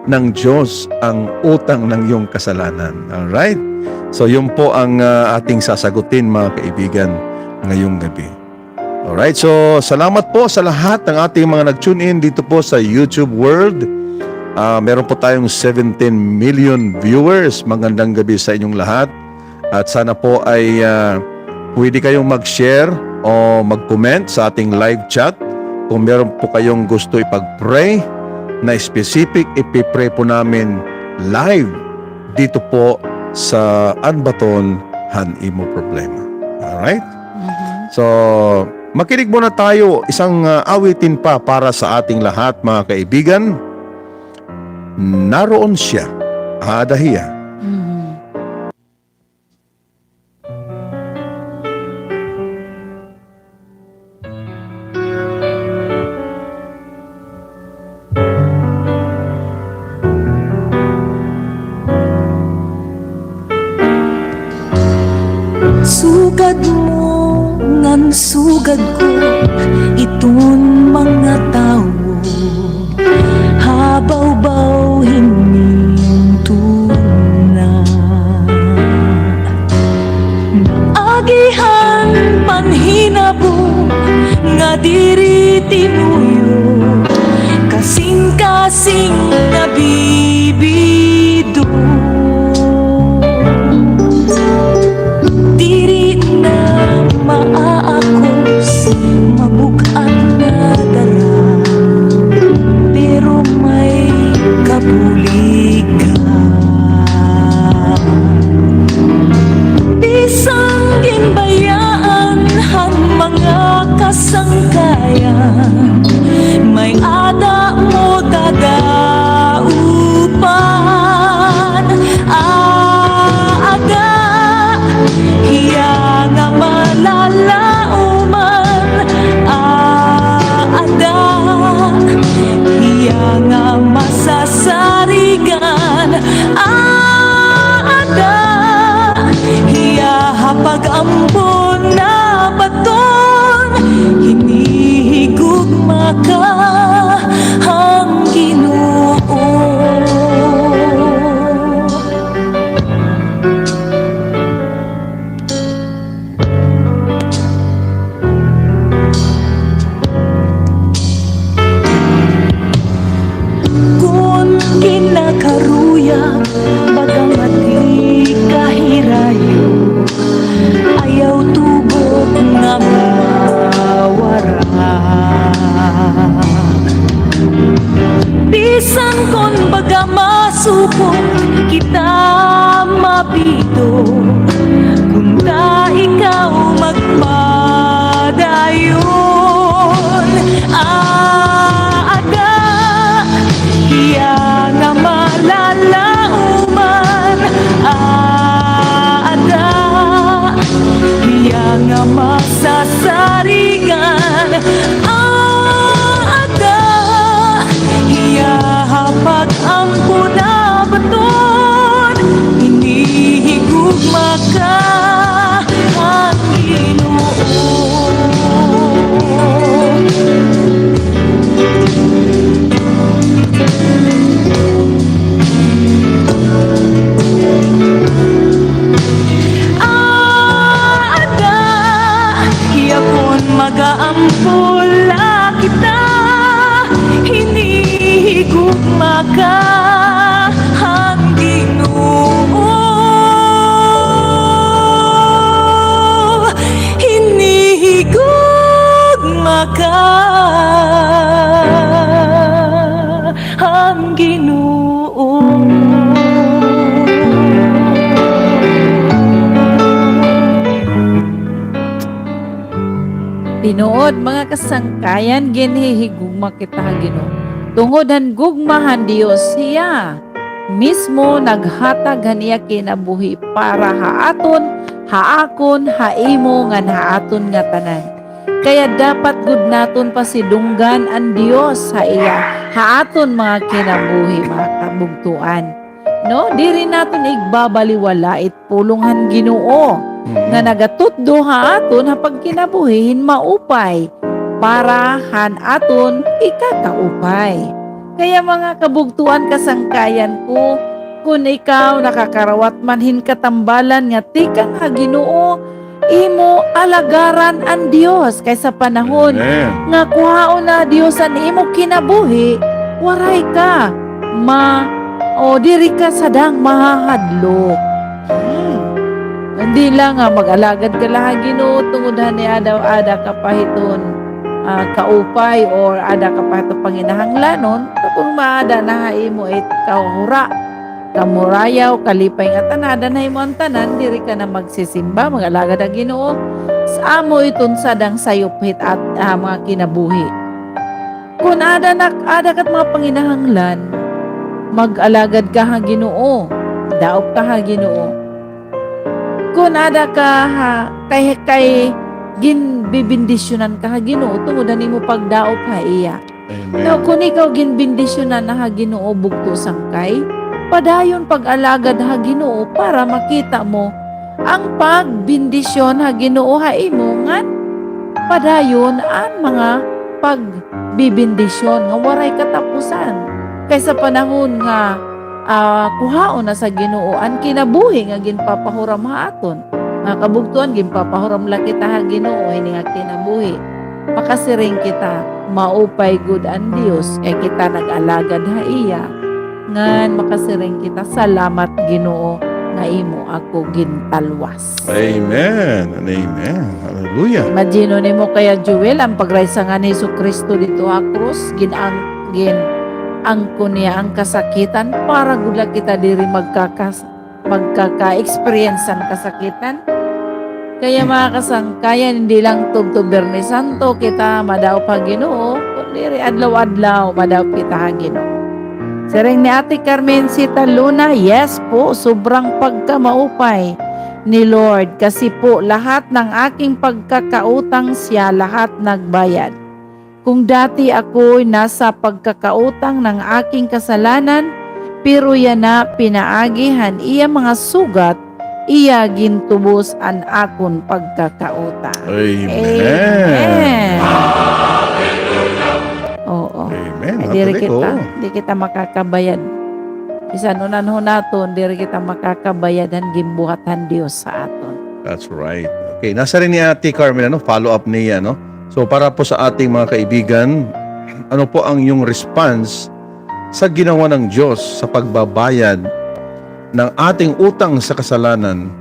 ng Diyos ang utang ng iyong kasalanan? Alright? So, yun po ang, ah, ating sasagutin, mga kaibigan. ngayong gabi. Alright, so salamat po sa lahat ng ating mga nag-tune in dito po sa YouTube World. Ah, meron po tayong seventeen million viewers. Magandang gabi sa inyong lahat. At sana po ay, ah, pwede kayong mag-share o mag-comment sa ating live chat. Kung meron po kayong gusto ipag-pray na specific, ipi-pray po namin live dito po sa An Baton han Imo Problema. Alright? Mhm. So, makinig muna tayo. Isang, ah, awitin pa para sa ating lahat, mga kaibigan. Naroon siya. Aada hiya. Mhm. Sugad mo ngan sugad ko, iton mga tawo ha bawbaw hin tuna. Agihan panhinabo nga diri tinuyo, kasingkasing nga bibido. Diri na maaakos, mabug-at nga dara, pero may kabuligan. Bisan ginbayaan han mga kasangkayan, may-ada mo tadaupan. Aada hiya nga malalaoman, aada hiya nga masasarigan, aada hiya ha pag-ampo na baton, hinihigugma ka han Ginoo. Kon kinakaruyag, baga nga di kahirayo, ayaw tugot nga mawara. Bisan kon baga masupot kita, mapito, kunta ikaw magpadayon. Aada hiya nga malalaoman, aada hiya nga masasarigan, aada hiya ha pag-ampo na baton, hinihigugma ka han Ginoo. Aada hiya kon mag-aampo la kita, hinihigugma ka han Ginoo. Hinihigugma ka han Ginoo. Tinuod, mga kasangkayan, ginhihigugma kita ha Ginoo. Tungod han gugma han Dios, hiya mismo naghatag han iya kinabuhi para ha aton, ha akon, ha imo, ngan ha aton ngatanan. Kaya dapat gud naton pasidunggan an Dios ha iya, ha aton mga kinabuhi, mga kabugtoan. No, diri naton igbabaliwala it pulong han Ginoo, mhm, nga nagatutdo ha aton ha pagkinabuhi hin maupay para han aton ikakaupay. Kaya, mga kabugtoan, kasangkayan ko, kon ikaw nakakarawat man hin katambalan nga tikang ha Ginoo, imo alagaran an Dios, kay sa panahon Amen. nga kuhaon na Dios an imo kinabuhi, waray ka ma-, o diri ka sadang mahahadlok. Hmm. Hindi lang nga mag-alagad ka la ha Ginoo tungod hani ada-ada ka pa hiton, ah, kaupay or ada ka pa hiton panginahanglanon, kon maada na ha imo it kahura, kamurayaw, kalipay nga tanan, ada na ha imo an tanan, diri ka na magsisimba, mag-alagad ha Ginoo. Sa amo iton sadang sayop hit at, ah, mga kinabuhi. Kon ada na, ada kat mga panginahanglan, mag-alagad ka ha Ginoo. Daop ka ha Ginoo. Kon ada ka ha, kay, kay ginbibindisyonan ka ha Ginoo, tungod han imo pagdaop ha iya. Amen. Now, kon ikaw ginbindisyonan na ha Ginoo bugto sangkay, padayon pag-alagad ha Ginoo para makita mo ang pagbindisyon ha Ginoo ha imo ngan padayon an mga pagbibindisyon nga waray katapusan. Kay sa panahon nga, ah, kuhaon na sa Ginoo an kinabuhi nga ginpapahuram ha aton. Mga kabugtoan, ginpapahuram la kita ha Ginoo ini nga kinabuhi. Makasiring kita, maupay gud an Dios kay kita nag-alagad ha iya. Ngan makasiring kita, salamat Ginoo nga imo ako gintalwas. Amen and amen. Hallelujah. Imagine nimo kaya, Joel, an pagraysa ngan ni Jesucristo didto ha krus, gin-ang-, gin-angkon niya an kasakitan para gud la kita diri magkakas-, magkaka-experience han kasakitan. Kaya, mga kasangkayan, hindi lang tubtob Biyernes Santo kita madaop ha Ginoo, kun diri adlaw-adlaw madaop kita ha Ginoo. Siring ni Ate Carmencita Luna, "Yes po, sobrang pagkamaupay ni Lord kasi po lahat ng aking pagkakautang siya lahat nagbayad." Kung dati ako'y nasa pagkakautang ng aking kasalanan, pero yana pinaagi han iya mga sugat, iya gintubos an akon pagkakautang. Amen. Amen. Oo. Amen. Ay, diri kita, di kita makakabayad. Bisan unan-unaton, diri kita makakabayad han ginbuhat han Dios sa aton. That's right. Okay, nasiring ni Ate Carmen, ano, follow up niya, no? So, para po sa ating mga kaibigan, ano po ang iyong response sa ginawa ng Diyos sa pagbabayad ng ating utang sa kasalanan?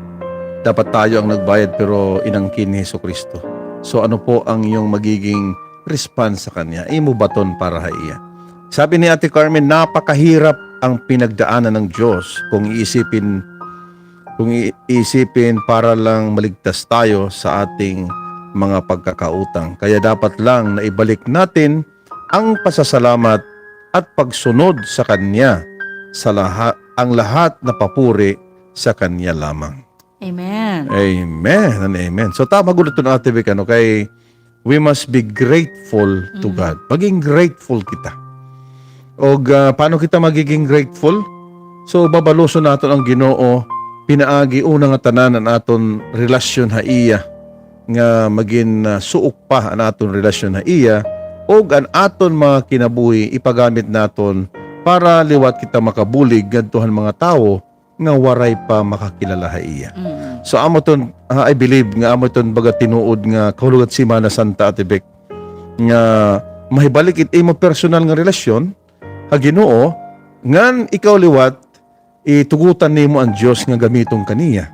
Dapat tayo ang nagbayad, pero inangkin ni Jesucristo. So, ano po ang iyong magiging response sa Kanya? Imo baton para ha iya. Sabi ni Ate Carmen, napakahirap ang pinagdaanan ng Diyos kung iisipin kung i-, iisipin para lang maligtas tayo sa ating mga pagkakautang. Kaya dapat lang na ibalik natin ang pasasalamat at pagsunod sa Kanya sa laha-, ang lahat na papuri sa Kanya lamang. Amen. Amen and amen. So, tama gud iton, Ate Vic, ano, kay we must be grateful to God. Maging grateful kita. Og, ah, paano kita magiging grateful? So, babaluson naton ang Ginoo, pinaagi una nga tanan an aton relasyon ha iya, nga magin, ah, suok pa an aton relasyon ha iya, og an aton mga kinabuhi ipagamit naton para liwat kita makabulig ngadto han mga tawo nga waray pa makakilala ha iya. Mm. So, amo ton, ah, I believe nga amo ton baga tinuod nga kahulog han Semana Santa, Ate Bec, nga mahibalik it imo personal nga relasyon ha Ginoo, ngan ikaw liwat, itugutan nimo an Dios nga gamiton ka niya.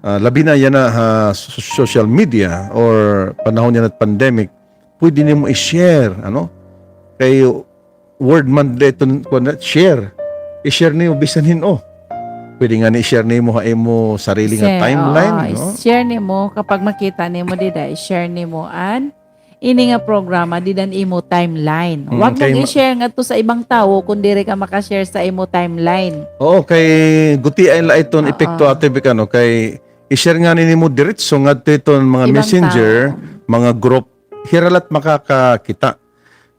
Ah, labi na yana ha so-, social media or panahon yana pandemic, pwede nimo i-share, ano? Kay World Month la iton, kuan na, share. I-share nimo bisan hin-o. Pwede ngani i-share nimo ha imo sarili nga timeline, no? Share, oo, i-share nimo kapag makita nimo dida, i-share nimo an ini nga programa dida han imo timeline. Mm, wa mo i-share ngadto sa ibang tawo kon diri ka maka-share sa imo timeline. Oo, kay gutiay la iton epekto, Ate Bec, ano, kay i-share ngani nimo diretso ngadto iton mga messenger, mga group, hira la it makakakita.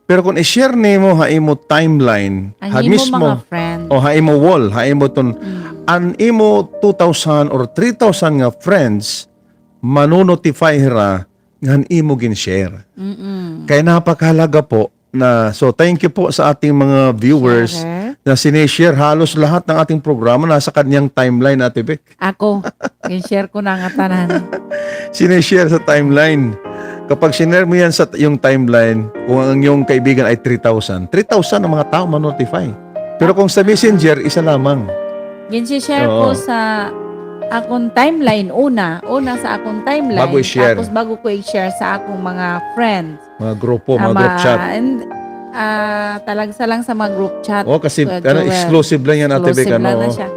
Pero kon i-share nimo ha imo timeline, ha imo mismo, mga friends, o ha imo wall, ha imo ton, mm, an imo two thousand or three thousand nga friends, mano-notify hira nga han imo gin-share. Mm-mm. Kay napakahalaga po na, so thank you po sa ating mga viewers, sharer, na sinishare. Halos lahat ng ating programa nasa kanyang timeline, Ate Bec. Ako, gin-share ko na nga tanan. Sinishare sa timeline. Kapag sinare mo yan sa t-, yung timeline, kung ang iyong kaibigan ay three thousand, three thousand ang mga tao ma-notify. Pero kung sa Messenger, isa lamang. Gin-share ko sa akong timeline, una, una sa akong timeline, bago i-share. Tapos bago ko i-share sa akong mga friends. Mga grupo, mga group chat. And, ah, talagsa lang sa mga group chat, Kuya Joel. Oh, kasi, ano, exclusive lang yan, Ate Bec, ano, siya.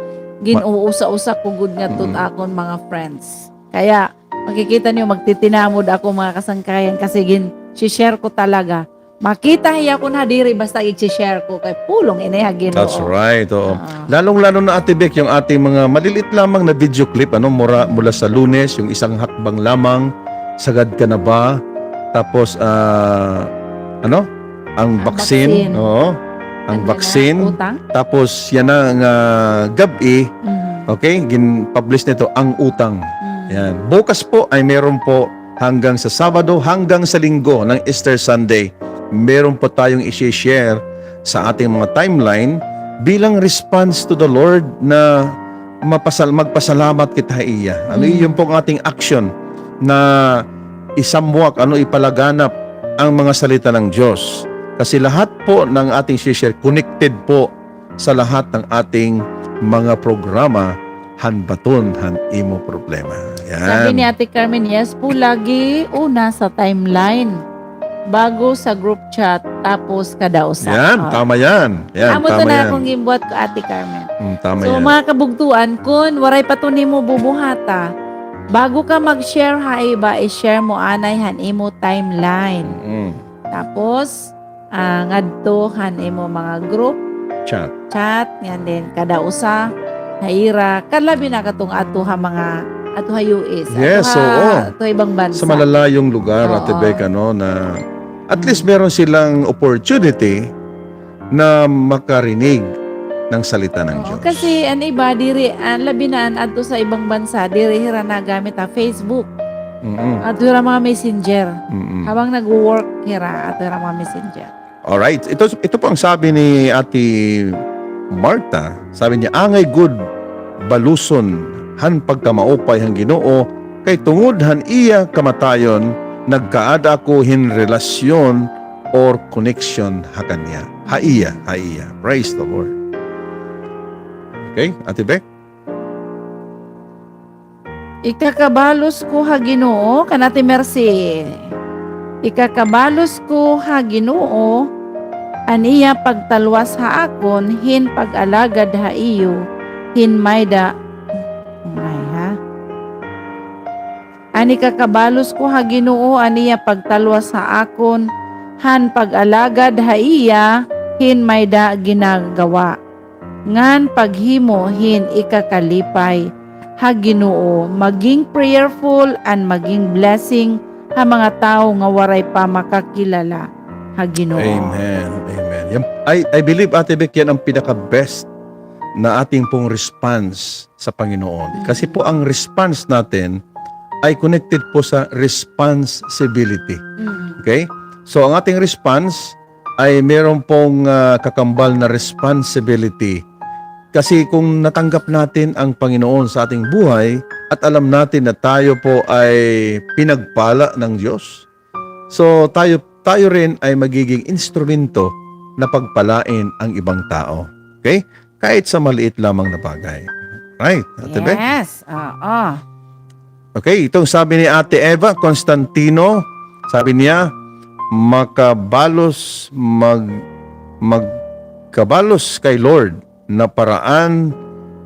Gin-uusa-usa ko gud ngadto akon mga friends. Kaya, makikita niyo, magtitinamod ako, mga kasangkayan, kasi gin-share ko talaga. Makita hiya kon hadiri, basta i-share ko, kay pulong ini ha Ginoo. That's right, oo. Lalong-lalo na, Ate Bec, yung ating mga maliliit lamang na video clip, ano, mura, mula sa Lunes, yung isang hakbang lamang, sagad ka na ba? Tapos, ah, ano? Ang vaccine. Oo. Ang vaccine. Tapos, yana nga gab-i, okay, gin-publish nito, ang utang. Yan. Bukas po ay meron po hanggang sa Sabado, hanggang sa Linggo ng Easter Sunday. Meron po tayong i-share sa ating mga timeline bilang response to the Lord na mapasal-, magpasalamat kita ha iya. Ano, iyon pong ating action na isamwak, ano, ipalaganap ang mga salita ng Diyos. Kasi lahat po ng ating share, connected po sa lahat ng ating mga programa, han baton han imo problema. Yan. Sabi ni Ate Carmen, yes po, lagi una sa timeline. Bago sa group chat, tapos kada usa. Yan, tama yan. Yan, amo to na akong gimbuhat ko, Ate Carmen. Mm, tama yan. So, mga kabugtuan, kun waray pa to nimo bubuhata, bago ka mag-share ha iba, i-share mo anay han imo timeline. Mm. Tapos, ah, ngadto han imo mga group chat. Chat, ngan din kada usa ha ira, kalabi na kato nga ato ha mga, ato ha U S, yes, ato ha, oo, ato ha ibang bansa. Sa malalayong lugar, Ate Bec, ano, na at least meron silang opportunity na makarinig ng salita ng Diyos. Kasi an iba diri, an labi na an adto sa ibang bansa, diri hira nagamit ha Facebook. Mm-mm. Adto hira mga messenger. Mm-mm. Habang nagwo-work hira, adto hira mga messenger. Alright. Ito, ito po ang sabi ni Ate Martha. Sabi niya, "Angay gud baluson han pagkamaupay han Ginoo, kay tungod han iya kamatayon, nagkaada ako hin relasyon or connection ha kanya." Ha iya, ha iya. Praise the Lord. Okay, Ate Bec? Ikakabalos ko ha Ginoo, kan Ate Mercy. Ikakabalos ko ha Ginoo an iya pagtalwas ha akon hin pag-alagad ha iyo hin mayda, ay, ha? An ikakabalos ko ha Ginoo an iya pagtalwas ha akon han pag-alagad ha iya hin mayda ginagawa. ngan paghimo hin ikakalipay ha Ginoo, maging prayerful and maging blessing ha mga tawo nga waray pa makakilala ha Ginoo. Amen. Amen. Yan, I, I believe, Ate Bec, yan ang pinaka-best na ating pong response sa Panginoon. Mm. Kasi po ang response natin ay connected po sa responsibility. Mm. Okay? So, ang ating response ay meron pong, ah, kakambal na responsibility. Kasi kung natanggap natin ang Panginoon sa ating buhay at alam natin na tayo po ay pinagpala ng Diyos, so tayo, tayo rin ay magiging instrumento na pagpalain ang ibang tao. Okay? Kahit sa maliit lamang na bagay. Right, Ate Bec? Yes, oo. Okay, itong sabi ni Ate Eva Constantino, sabi niya, "Makabalos, mag-, magkabalos kay Lord na paraan,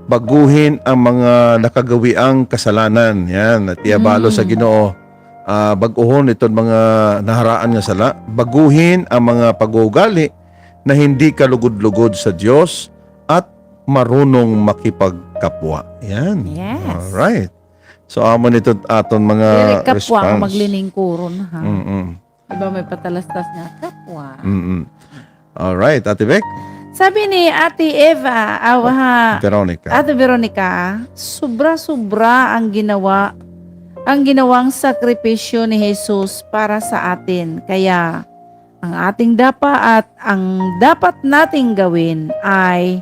baguhin ang mga nakagawiang kasalanan." Yan, at iyabalos sa Ginoo. Ah, bag-uhon iton mga naharaan nga sala. Baguhin ang mga pag-uugali na hindi kalugod-lugod sa Diyos at marunong makipagkapwa. Yan. Yes. Alright. So, amo nito aton mga response. Diri kapwa nga magliningkuron, ha? Mm-mm. Di ba may patalastas nga kapwa? Mm-mm. Alright, Ate Bec? Sabi ni Ate Eva, aw, ha, Veronica. Ate Veronica, sobra-sobra ang ginawa, ang ginawang sakripisyo ni Jesus para sa atin. Kaya, Ang ating dapat, ang dapat nating gawin ay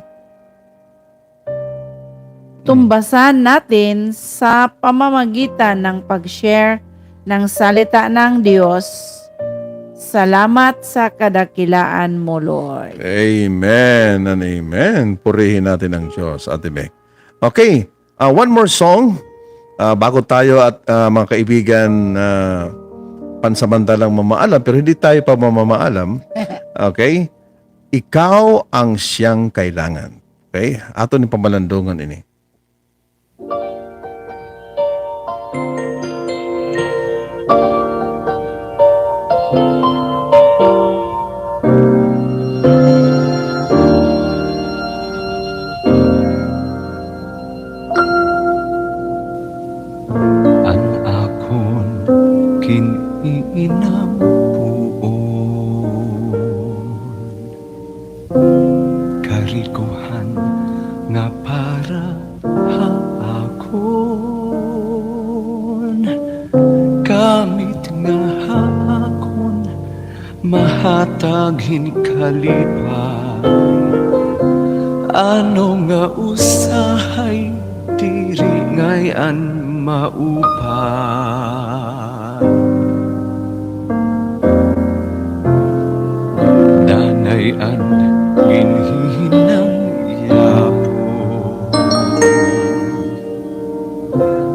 tumbasan natin sa pamamagitan ng pag-share ng salita ng Diyos. Salamat sa kadakilaan mo, Lord. Amen and amen. Purihin natin ang Diyos, Ate Bec. Okay, ah, one more song. Ah, bago tayo at, ah, mga kaibigan, ah, pansamantalang mamaalam, pero hindi tayo pa mamamaalam. Okay? Ikaw ang siyang kailangan. Okay? Aton ni pamalandungan ini. An akon kinabuon, karikohan nga para ha akon, gamit nga ha akon mahatag hin kalipay. Ano nga usahay diri ngay-an maupay. Danay an ginhihinang yapon.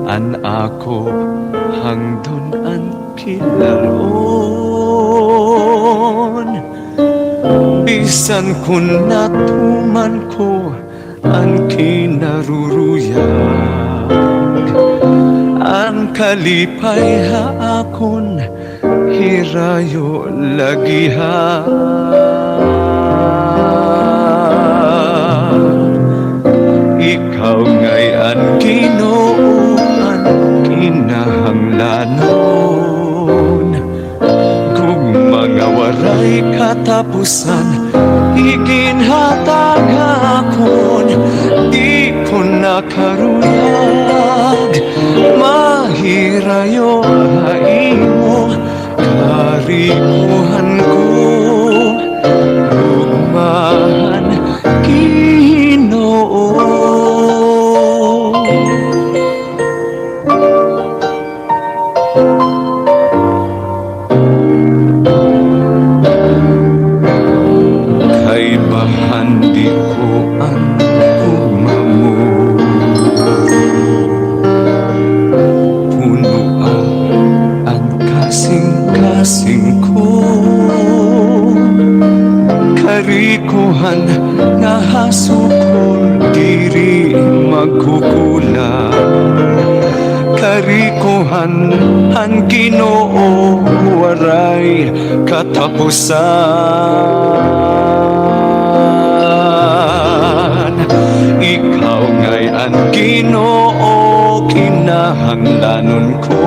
An ako hangdon an kilal-on. Bisan kon natuman ko an kinaruruyag, an kalipay ha akon hirayo lagihan. Ikaw ngay-an, Ginoo, an kinahanglanon. Gugma nga waray katapusan, iginhatag ha akon, di ko na karuyag mahirayo ha imo. Karikohan ko, gugmahan, Ginoo. Kaibahan di ko an gugma mo. Punoa an kasingkasing ko. Karikohan nga ha sukol diri magkukulang. Karikohan han Ginoo waray katapusan. Ikaw ngay-an, Ginoo, kinahanglanon ko.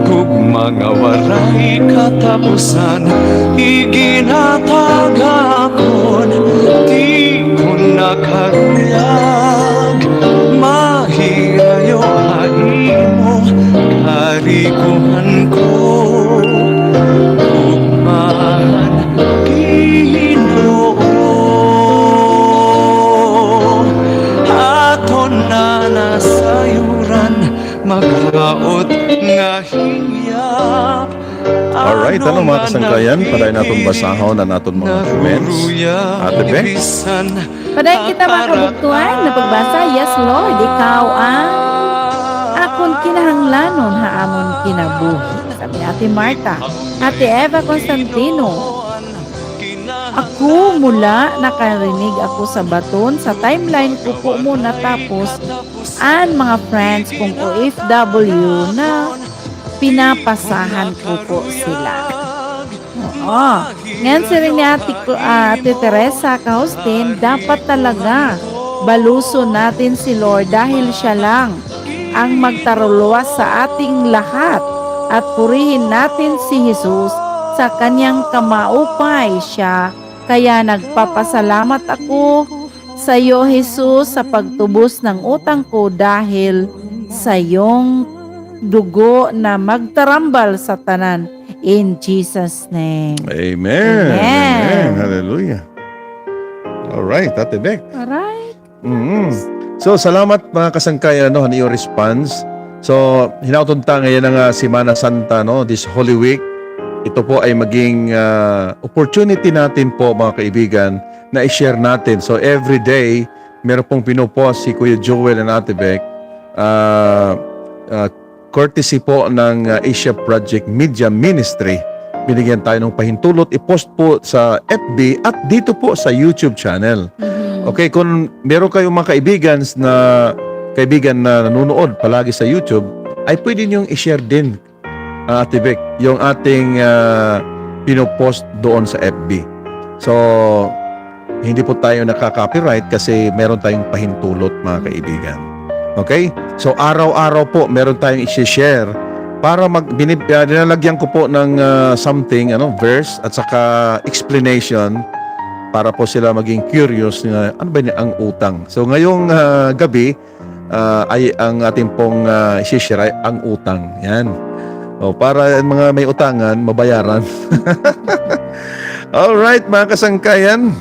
Gugma nga waray katapusan, iginhatag ha akon, di ko na karuyag mahirayo ha imo. Karikohan ko, gugmahan, Ginoo. Aton na nasayuran, makaot nga hinyap. Alright, ano, mga kasangkayan, padayon naton basahon an aton mga comments. Ate Bec? Padayon kita, mga kabugtoan, napagbasa. Yes, Lord, ikaw an akon kinahanglanon ha amon kinabuhi, sabi ni Ate Martha. Ate Eva Constantino, ako mula nakarinig ako sa baton, sa timeline ko po mo natapos an mga friends kong O F W na pinapasahan ko po sila. Oo. Ngayon, siring ni Ate, Cl-, ah, Ate Teresa Caustin, dapat talaga baluson natin si Lord dahil siya lang ang magtaruluwas sa ating lahat at purihin natin si Jesus sa kanyang kamaupay siya. Kaya nagpapasalamat ako sa iyo, Jesus, sa pagtubos ng utang ko dahil sa iyong dugo na magtarambal sa tanan. In Jesus' name. Amen. Amen. Amen. Hallelujah. All right, Ate Bec. All right. Mm. So, salamat, mga kasangkayan, no, han iyo response. So, hinaot unta ngay-an nga Semana Santa, no, this Holy Week. Ito po ay maging, ah, opportunity natin po, mga kaibigan, na i-share natin. So, every day, meron pong pinopost si Kuya Joel and Ate Bec. Ah, ah, courtesy po ng, ah, Asia Project Media Ministry. Binigyan tayo ng pahintulot, i-post po sa F B at dito po sa YouTube channel. Mhm. Okay, kung meron kayong mga kaibigan na, kaibigan na nanonood palagi sa YouTube, ay pwede niyong i-share din, ah, Ate Bec, yung ating, ah, pinopost doon sa F B. So, hindi po tayo nakaka-copyright kasi meron tayong pahintulot, mga kaibigan. Okay? So, araw-araw po, meron tayong isi-share para mag-, binib-, ah, nilalagyan ko po ng, ah, something, ano, verse at saka explanation para po sila maging curious na ano ba yun ang utang. So, ngayong, ah, gabi, ah, ay ang ating pong, ah, isi-share ay ang utang. Yan. O, para ang mga may utangan, mabayaran. All right, mga kasangkayan.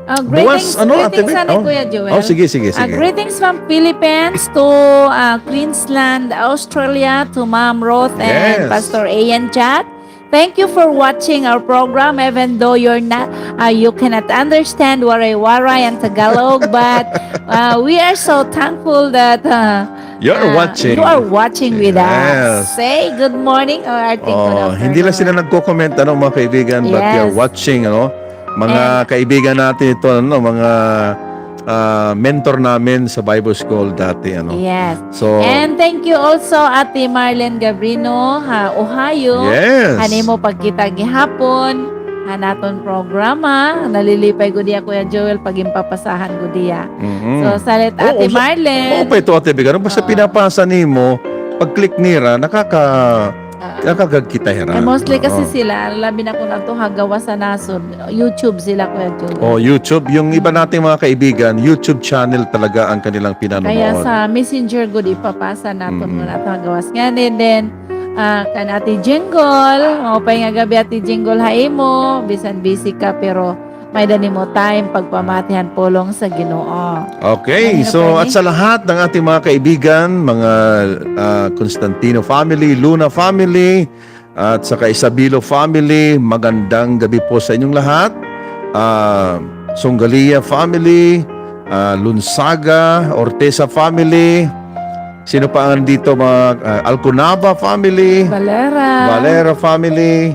Ah, Buwas, greetings, ano, Ate greetings, Bec? Ano, Oh. Kuya Joel? Oh, sige, sige, Ah, sige. Greetings from Philippines to, ah, Queensland, Australia, to Ma'am Roth and Yes. Pastor Ian Jack. Thank you for watching our program, even though you're not, uh, you cannot understand Waray-Waray and Tagalog, but, uh, we are so thankful that, uh, You're uh, watching. You are watching with Yes. us. Say good morning or I think good Oh, hindi lang afternoon. Sila nagko-comment, ano, mga kaibigan, but you're Yes. watching, ano? Mga And kaibigan natin ito, ano, mga, ah, mentor namin sa Bible School dati, ano. Yes. So, And thank you also, Ate Marlene Gabrino, ha, Ohio. Yes. Han imo pagkita gihapon han aton programa. Nalilipay gud hiya, Kuya Joel, pag ginpapasahan gud hiya. Mm-mm. So, salit, Oo, Ate sa-, Marlene. Oo pa ito, Ate Bec. Ano, basta Ah. pinapasa nimo, pag-click nira, nakaka-, Ah. nakakagkita hira. Eh, mostly kasi Oo. sila, labi na kun adto ha gawas ha nasod, YouTube sila, Kuya Joel. Oh, YouTube. Yung iba nating mga kaibigan, YouTube channel talaga ang kanilang pinanonood. Kaya sa Messenger gud ipapasa naton Mm-mm. muna ito ha gawas. Ngan, and then, ah, kan Ate Jingle, maupay nga gab-i, Ate Jingle, ha imo, bisan busy ka, pero may-ada nimo time pagpamati han pulong sa Ginoo. Okay, Ano so, pa at ini? Sa lahat ng ating mga kaibigan, mga, ah, Constantino family, Luna family, at saka Isabilo family, magandang gabi po sa inyong lahat. Ah, Sunggalia family, ah, Lunsaga, Ortesa family. Sino pa ang dito, mga, ah, Alconaba family? Valera. Valera family.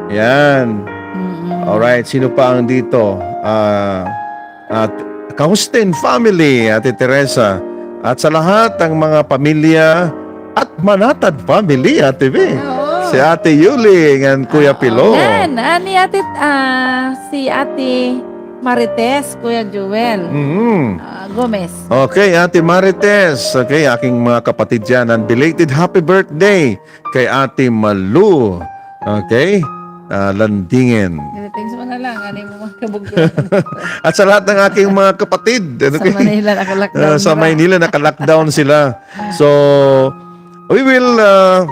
Yan. Mm-mm. Alright, sino pa ang dito? Ah, at Kaustin family, Ate Teresa. At sa lahat ng mga pamilya at Manatad family, Ate B. Oo. Si Ate Yuli ngan Kuya Ah, Pilo. Yan, ani Ate, ah, si Ate Marites, Kuya Joel. Mm. Ah, Gomez. Okay, Ate Marites. Okay, aking mga kapatid dyan. Ang belated happy birthday kay Ate Malu. Okay? Ah, Landingen. Greetings mo na lang, ani mo mga kabugyan. At sa lahat ng aking mga kapatid, ano Sa kay-, Manila, naka-lockdown ah, sa na. Maynila, naka-lockdown sila. So, we will, ah,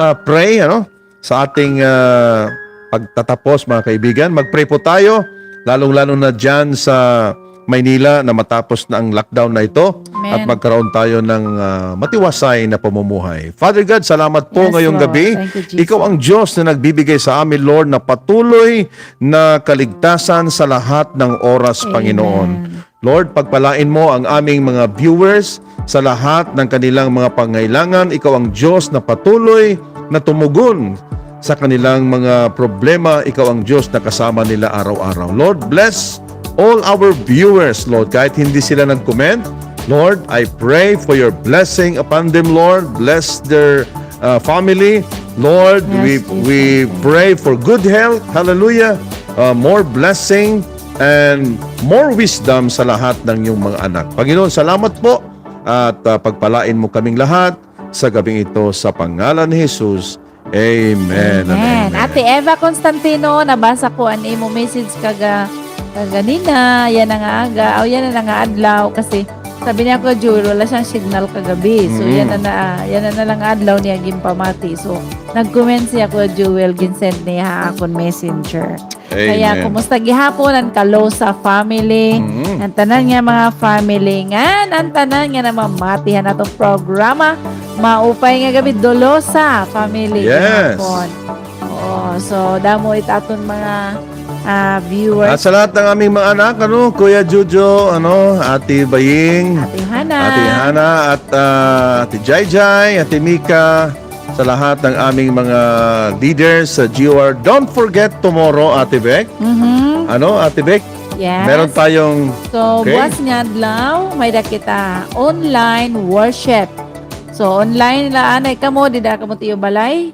ah, pray, ano, sa ating, ah, pagtatapos, mga kaibigan. Mag-pray po tayo, lalong-lalo na dyan sa Maynila na matapos na ang lockdown na ito at Amen. Magkaroon tayo ng, ah, matiwasay na pamumuhay. Father God, salamat po Yes, ngayong Lord. Gabi. Thank you, Jesus. Ikaw ang Diyos na nagbibigay sa amin, Lord, na patuloy na kaligtasan sa lahat ng oras, Amen. Panginoon. Lord, pagpalain mo ang aming mga viewers sa lahat ng kanilang mga pangailangan. Ikaw ang Diyos na patuloy na tumugon sa kanilang mga problema. Ikaw ang Diyos na kasama nila araw-araw. Lord, bless all our viewers, Lord. Kahit hindi sila nag-comment, Lord, I pray for your blessing upon them, Lord. Bless their, uh, family. Lord, Yes, we, Jesus. We pray for good health. Hallelujah. Uh, more blessing and more wisdom sa lahat ng iyong mga anak. Panginoon, salamat po at, uh, pagpalain mo kaming lahat sa gabing ito sa pangalan ni Jesus. Amen and Amen. Amen. Ate Eva Constantino, nabasa ko an imo message kaga-, kaganina, yana nga aga, o yana nga adlaw, kasi Sabi niya, Kuya Joel, wala siyang signal kagabi. So, Mm. yana na, yana na la nga adlaw niya ginpamati. So, nag-comment siya, Kuya Joel, gin-send niya ha akon messenger. Kaya, Amen. Kumusta gihapon an Kalosa family? Mm. An tanan nga mga family, ngan an tanan nga namamati han aton programa. Maupay nga gab-i, Dolosa family. Yes. Gihapon. Oo, so, damo it aton mga, ah, viewers. At sa lahat ng aming mga anak, ano, Kuya Jojo, ano, Ate Baying, Ate Hana. Ate Hana, at, ah, Ate Jai Jai, Ate Mika, sa lahat ng aming mga leaders sa G O R. Don't forget tomorrow, Ate Bec. Mhm. Ano, Ate Bec? Yes. Meron tayong, So, okay. Buwas nga adlaw, may-ada kita online worship. So, online la anay kamo, dida kamo ha iyo balay.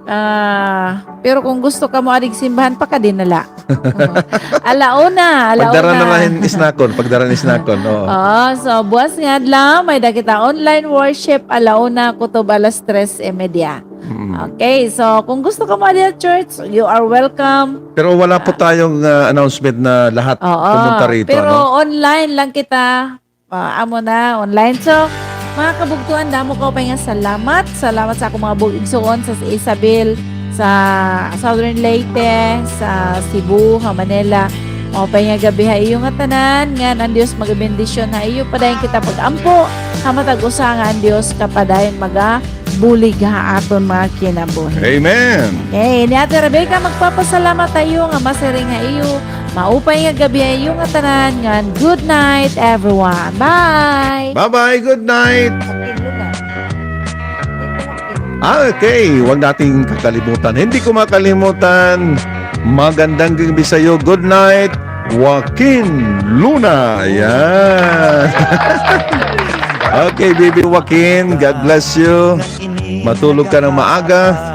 Ah, pero kung gusto kamo adi ha simbahan, pakadi na la. Oo. Ala una, ala una. Pagdara na la hin snackon, pagdara hin snackon, oo. Oo, so buwas nga adlaw, may-ada kita online worship, ala una kutob alas tres y media. Mm. Okay, so kung gusto kamo adi ha church, you are welcome. Pero wala po tayong, ah, announcement na lahat pumunta rito, ano? Oo, pero online lang kita. Ah, amo na, online. So, mga kabugtoan, damo kaupay nga salamat. Salamat sa akon mga bug-, igsuon sa Isabel, sa Southern Leyte, sa Cebu, ha Manila. Maupay nga gab-i ha iyo ngatanan, ngan an Dios magabendisyon ha iyo. Padayon kita pag-ampo, ha matag usa nga an Dios kapadayon maga- bulig ha aton mga kinabuhi. Amen. Okay, ni Ate Rebecca, magpapasalamat ha iyo nga masiring ha iyo. Maupay nga gab-i ha iyo ngatanan, ngan good night, everyone. Bye. Bye-bye, good night. Ah, okay, huwag nating kakalimutan. Hindi ko makalimutan. Magandang gabi sa iyo. Good night, Joaquin Luna. Ayan. Okay, Baby Joaquin, God bless you. Matulog ka ng maaga.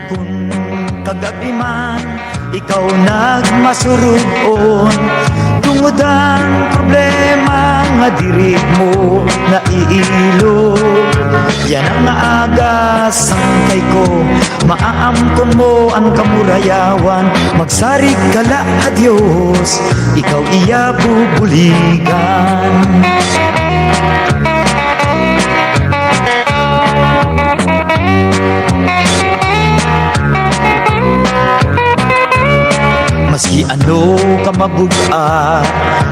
Kun kagab-i man, ikaw nagmasurug-on, tungod han problema nga diri mo naiilo. Yana nga aga, sangkay ko, maaamkon mo an kamurayawan. Magsarig ka la ha Dios, ikaw iya bubuligan. Maski ano ka mabug-at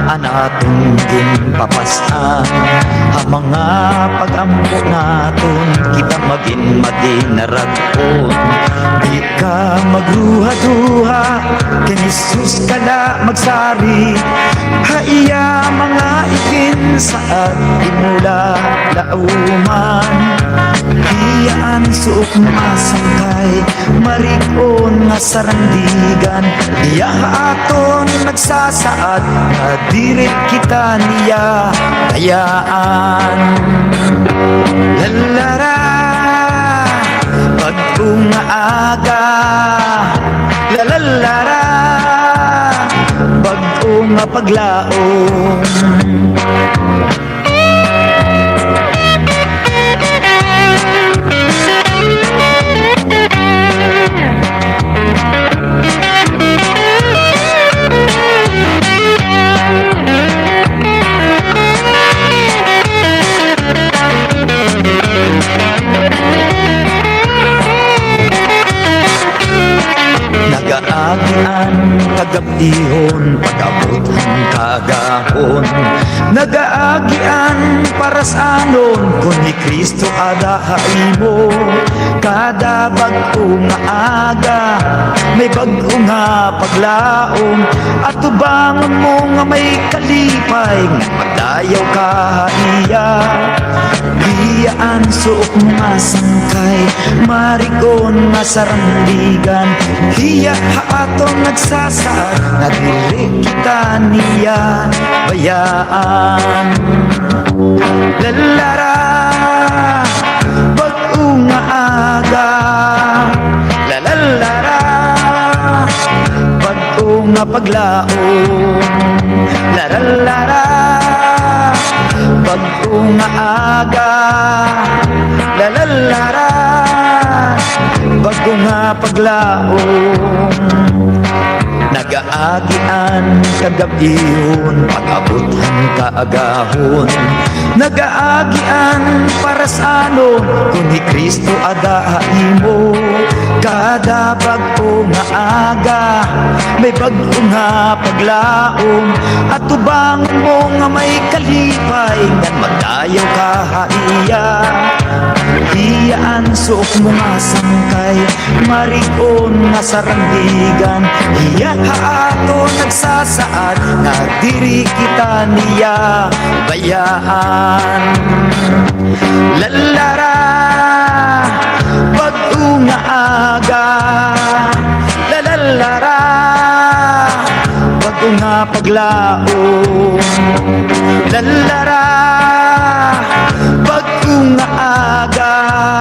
an aton ginpapas-an, ha mga pag-ampo naton kita magin madinarag-on. Di ka magruha-duha, kan Jesus ka la magsarig, ha iya mga iginsaad, di mo la lauman. Hiya an suok nga sangkay, marig-on nga sarandigan. Hiya ha aton nagsasaad, nga diri kita niya bayaan. Lalara, bag-o nga aga. Lalara, bag-o nga paglaom. Nagaagi an kagab-ihon, pag-abot han kaagahon. Nagaagi an paras-anon, kun hi Kristo ada ha imo. Kada bag-o nga aga, may bag-o nga paglaom. Atubangon mo nga may kalipay, nga magdayaw ka ha iya. Hiya an suok nga sangkay, marig-on nga sarandigan. Hiya ha aton nagsasaad, nga diri kita niya bayaan. Lalara, bag-o nga aga. Lalalara, bag-o nga paglaom. Lalalara, bag-o nga aga. Lalalara, bag-o nga paglaom. Nagaagi an kagab-ihon, pag-abot han kaagahon. Nagaagi an parasanon, kon hi Kristo ada ha imo. Kada bag-o nga aga, may bag-o nga paglaom. Atubangon mo nga may kalipay, ngan magdayaw ka ha iya. Iya an suok mo nga sangkay, marig-on nga sarandigan. Iya ha aton nagsasaad nga diri kita niya bayaan. Lalara, bag-o nga aga. Lalalara, bag-o nga paglaom. Lalara, bag-o nga aga.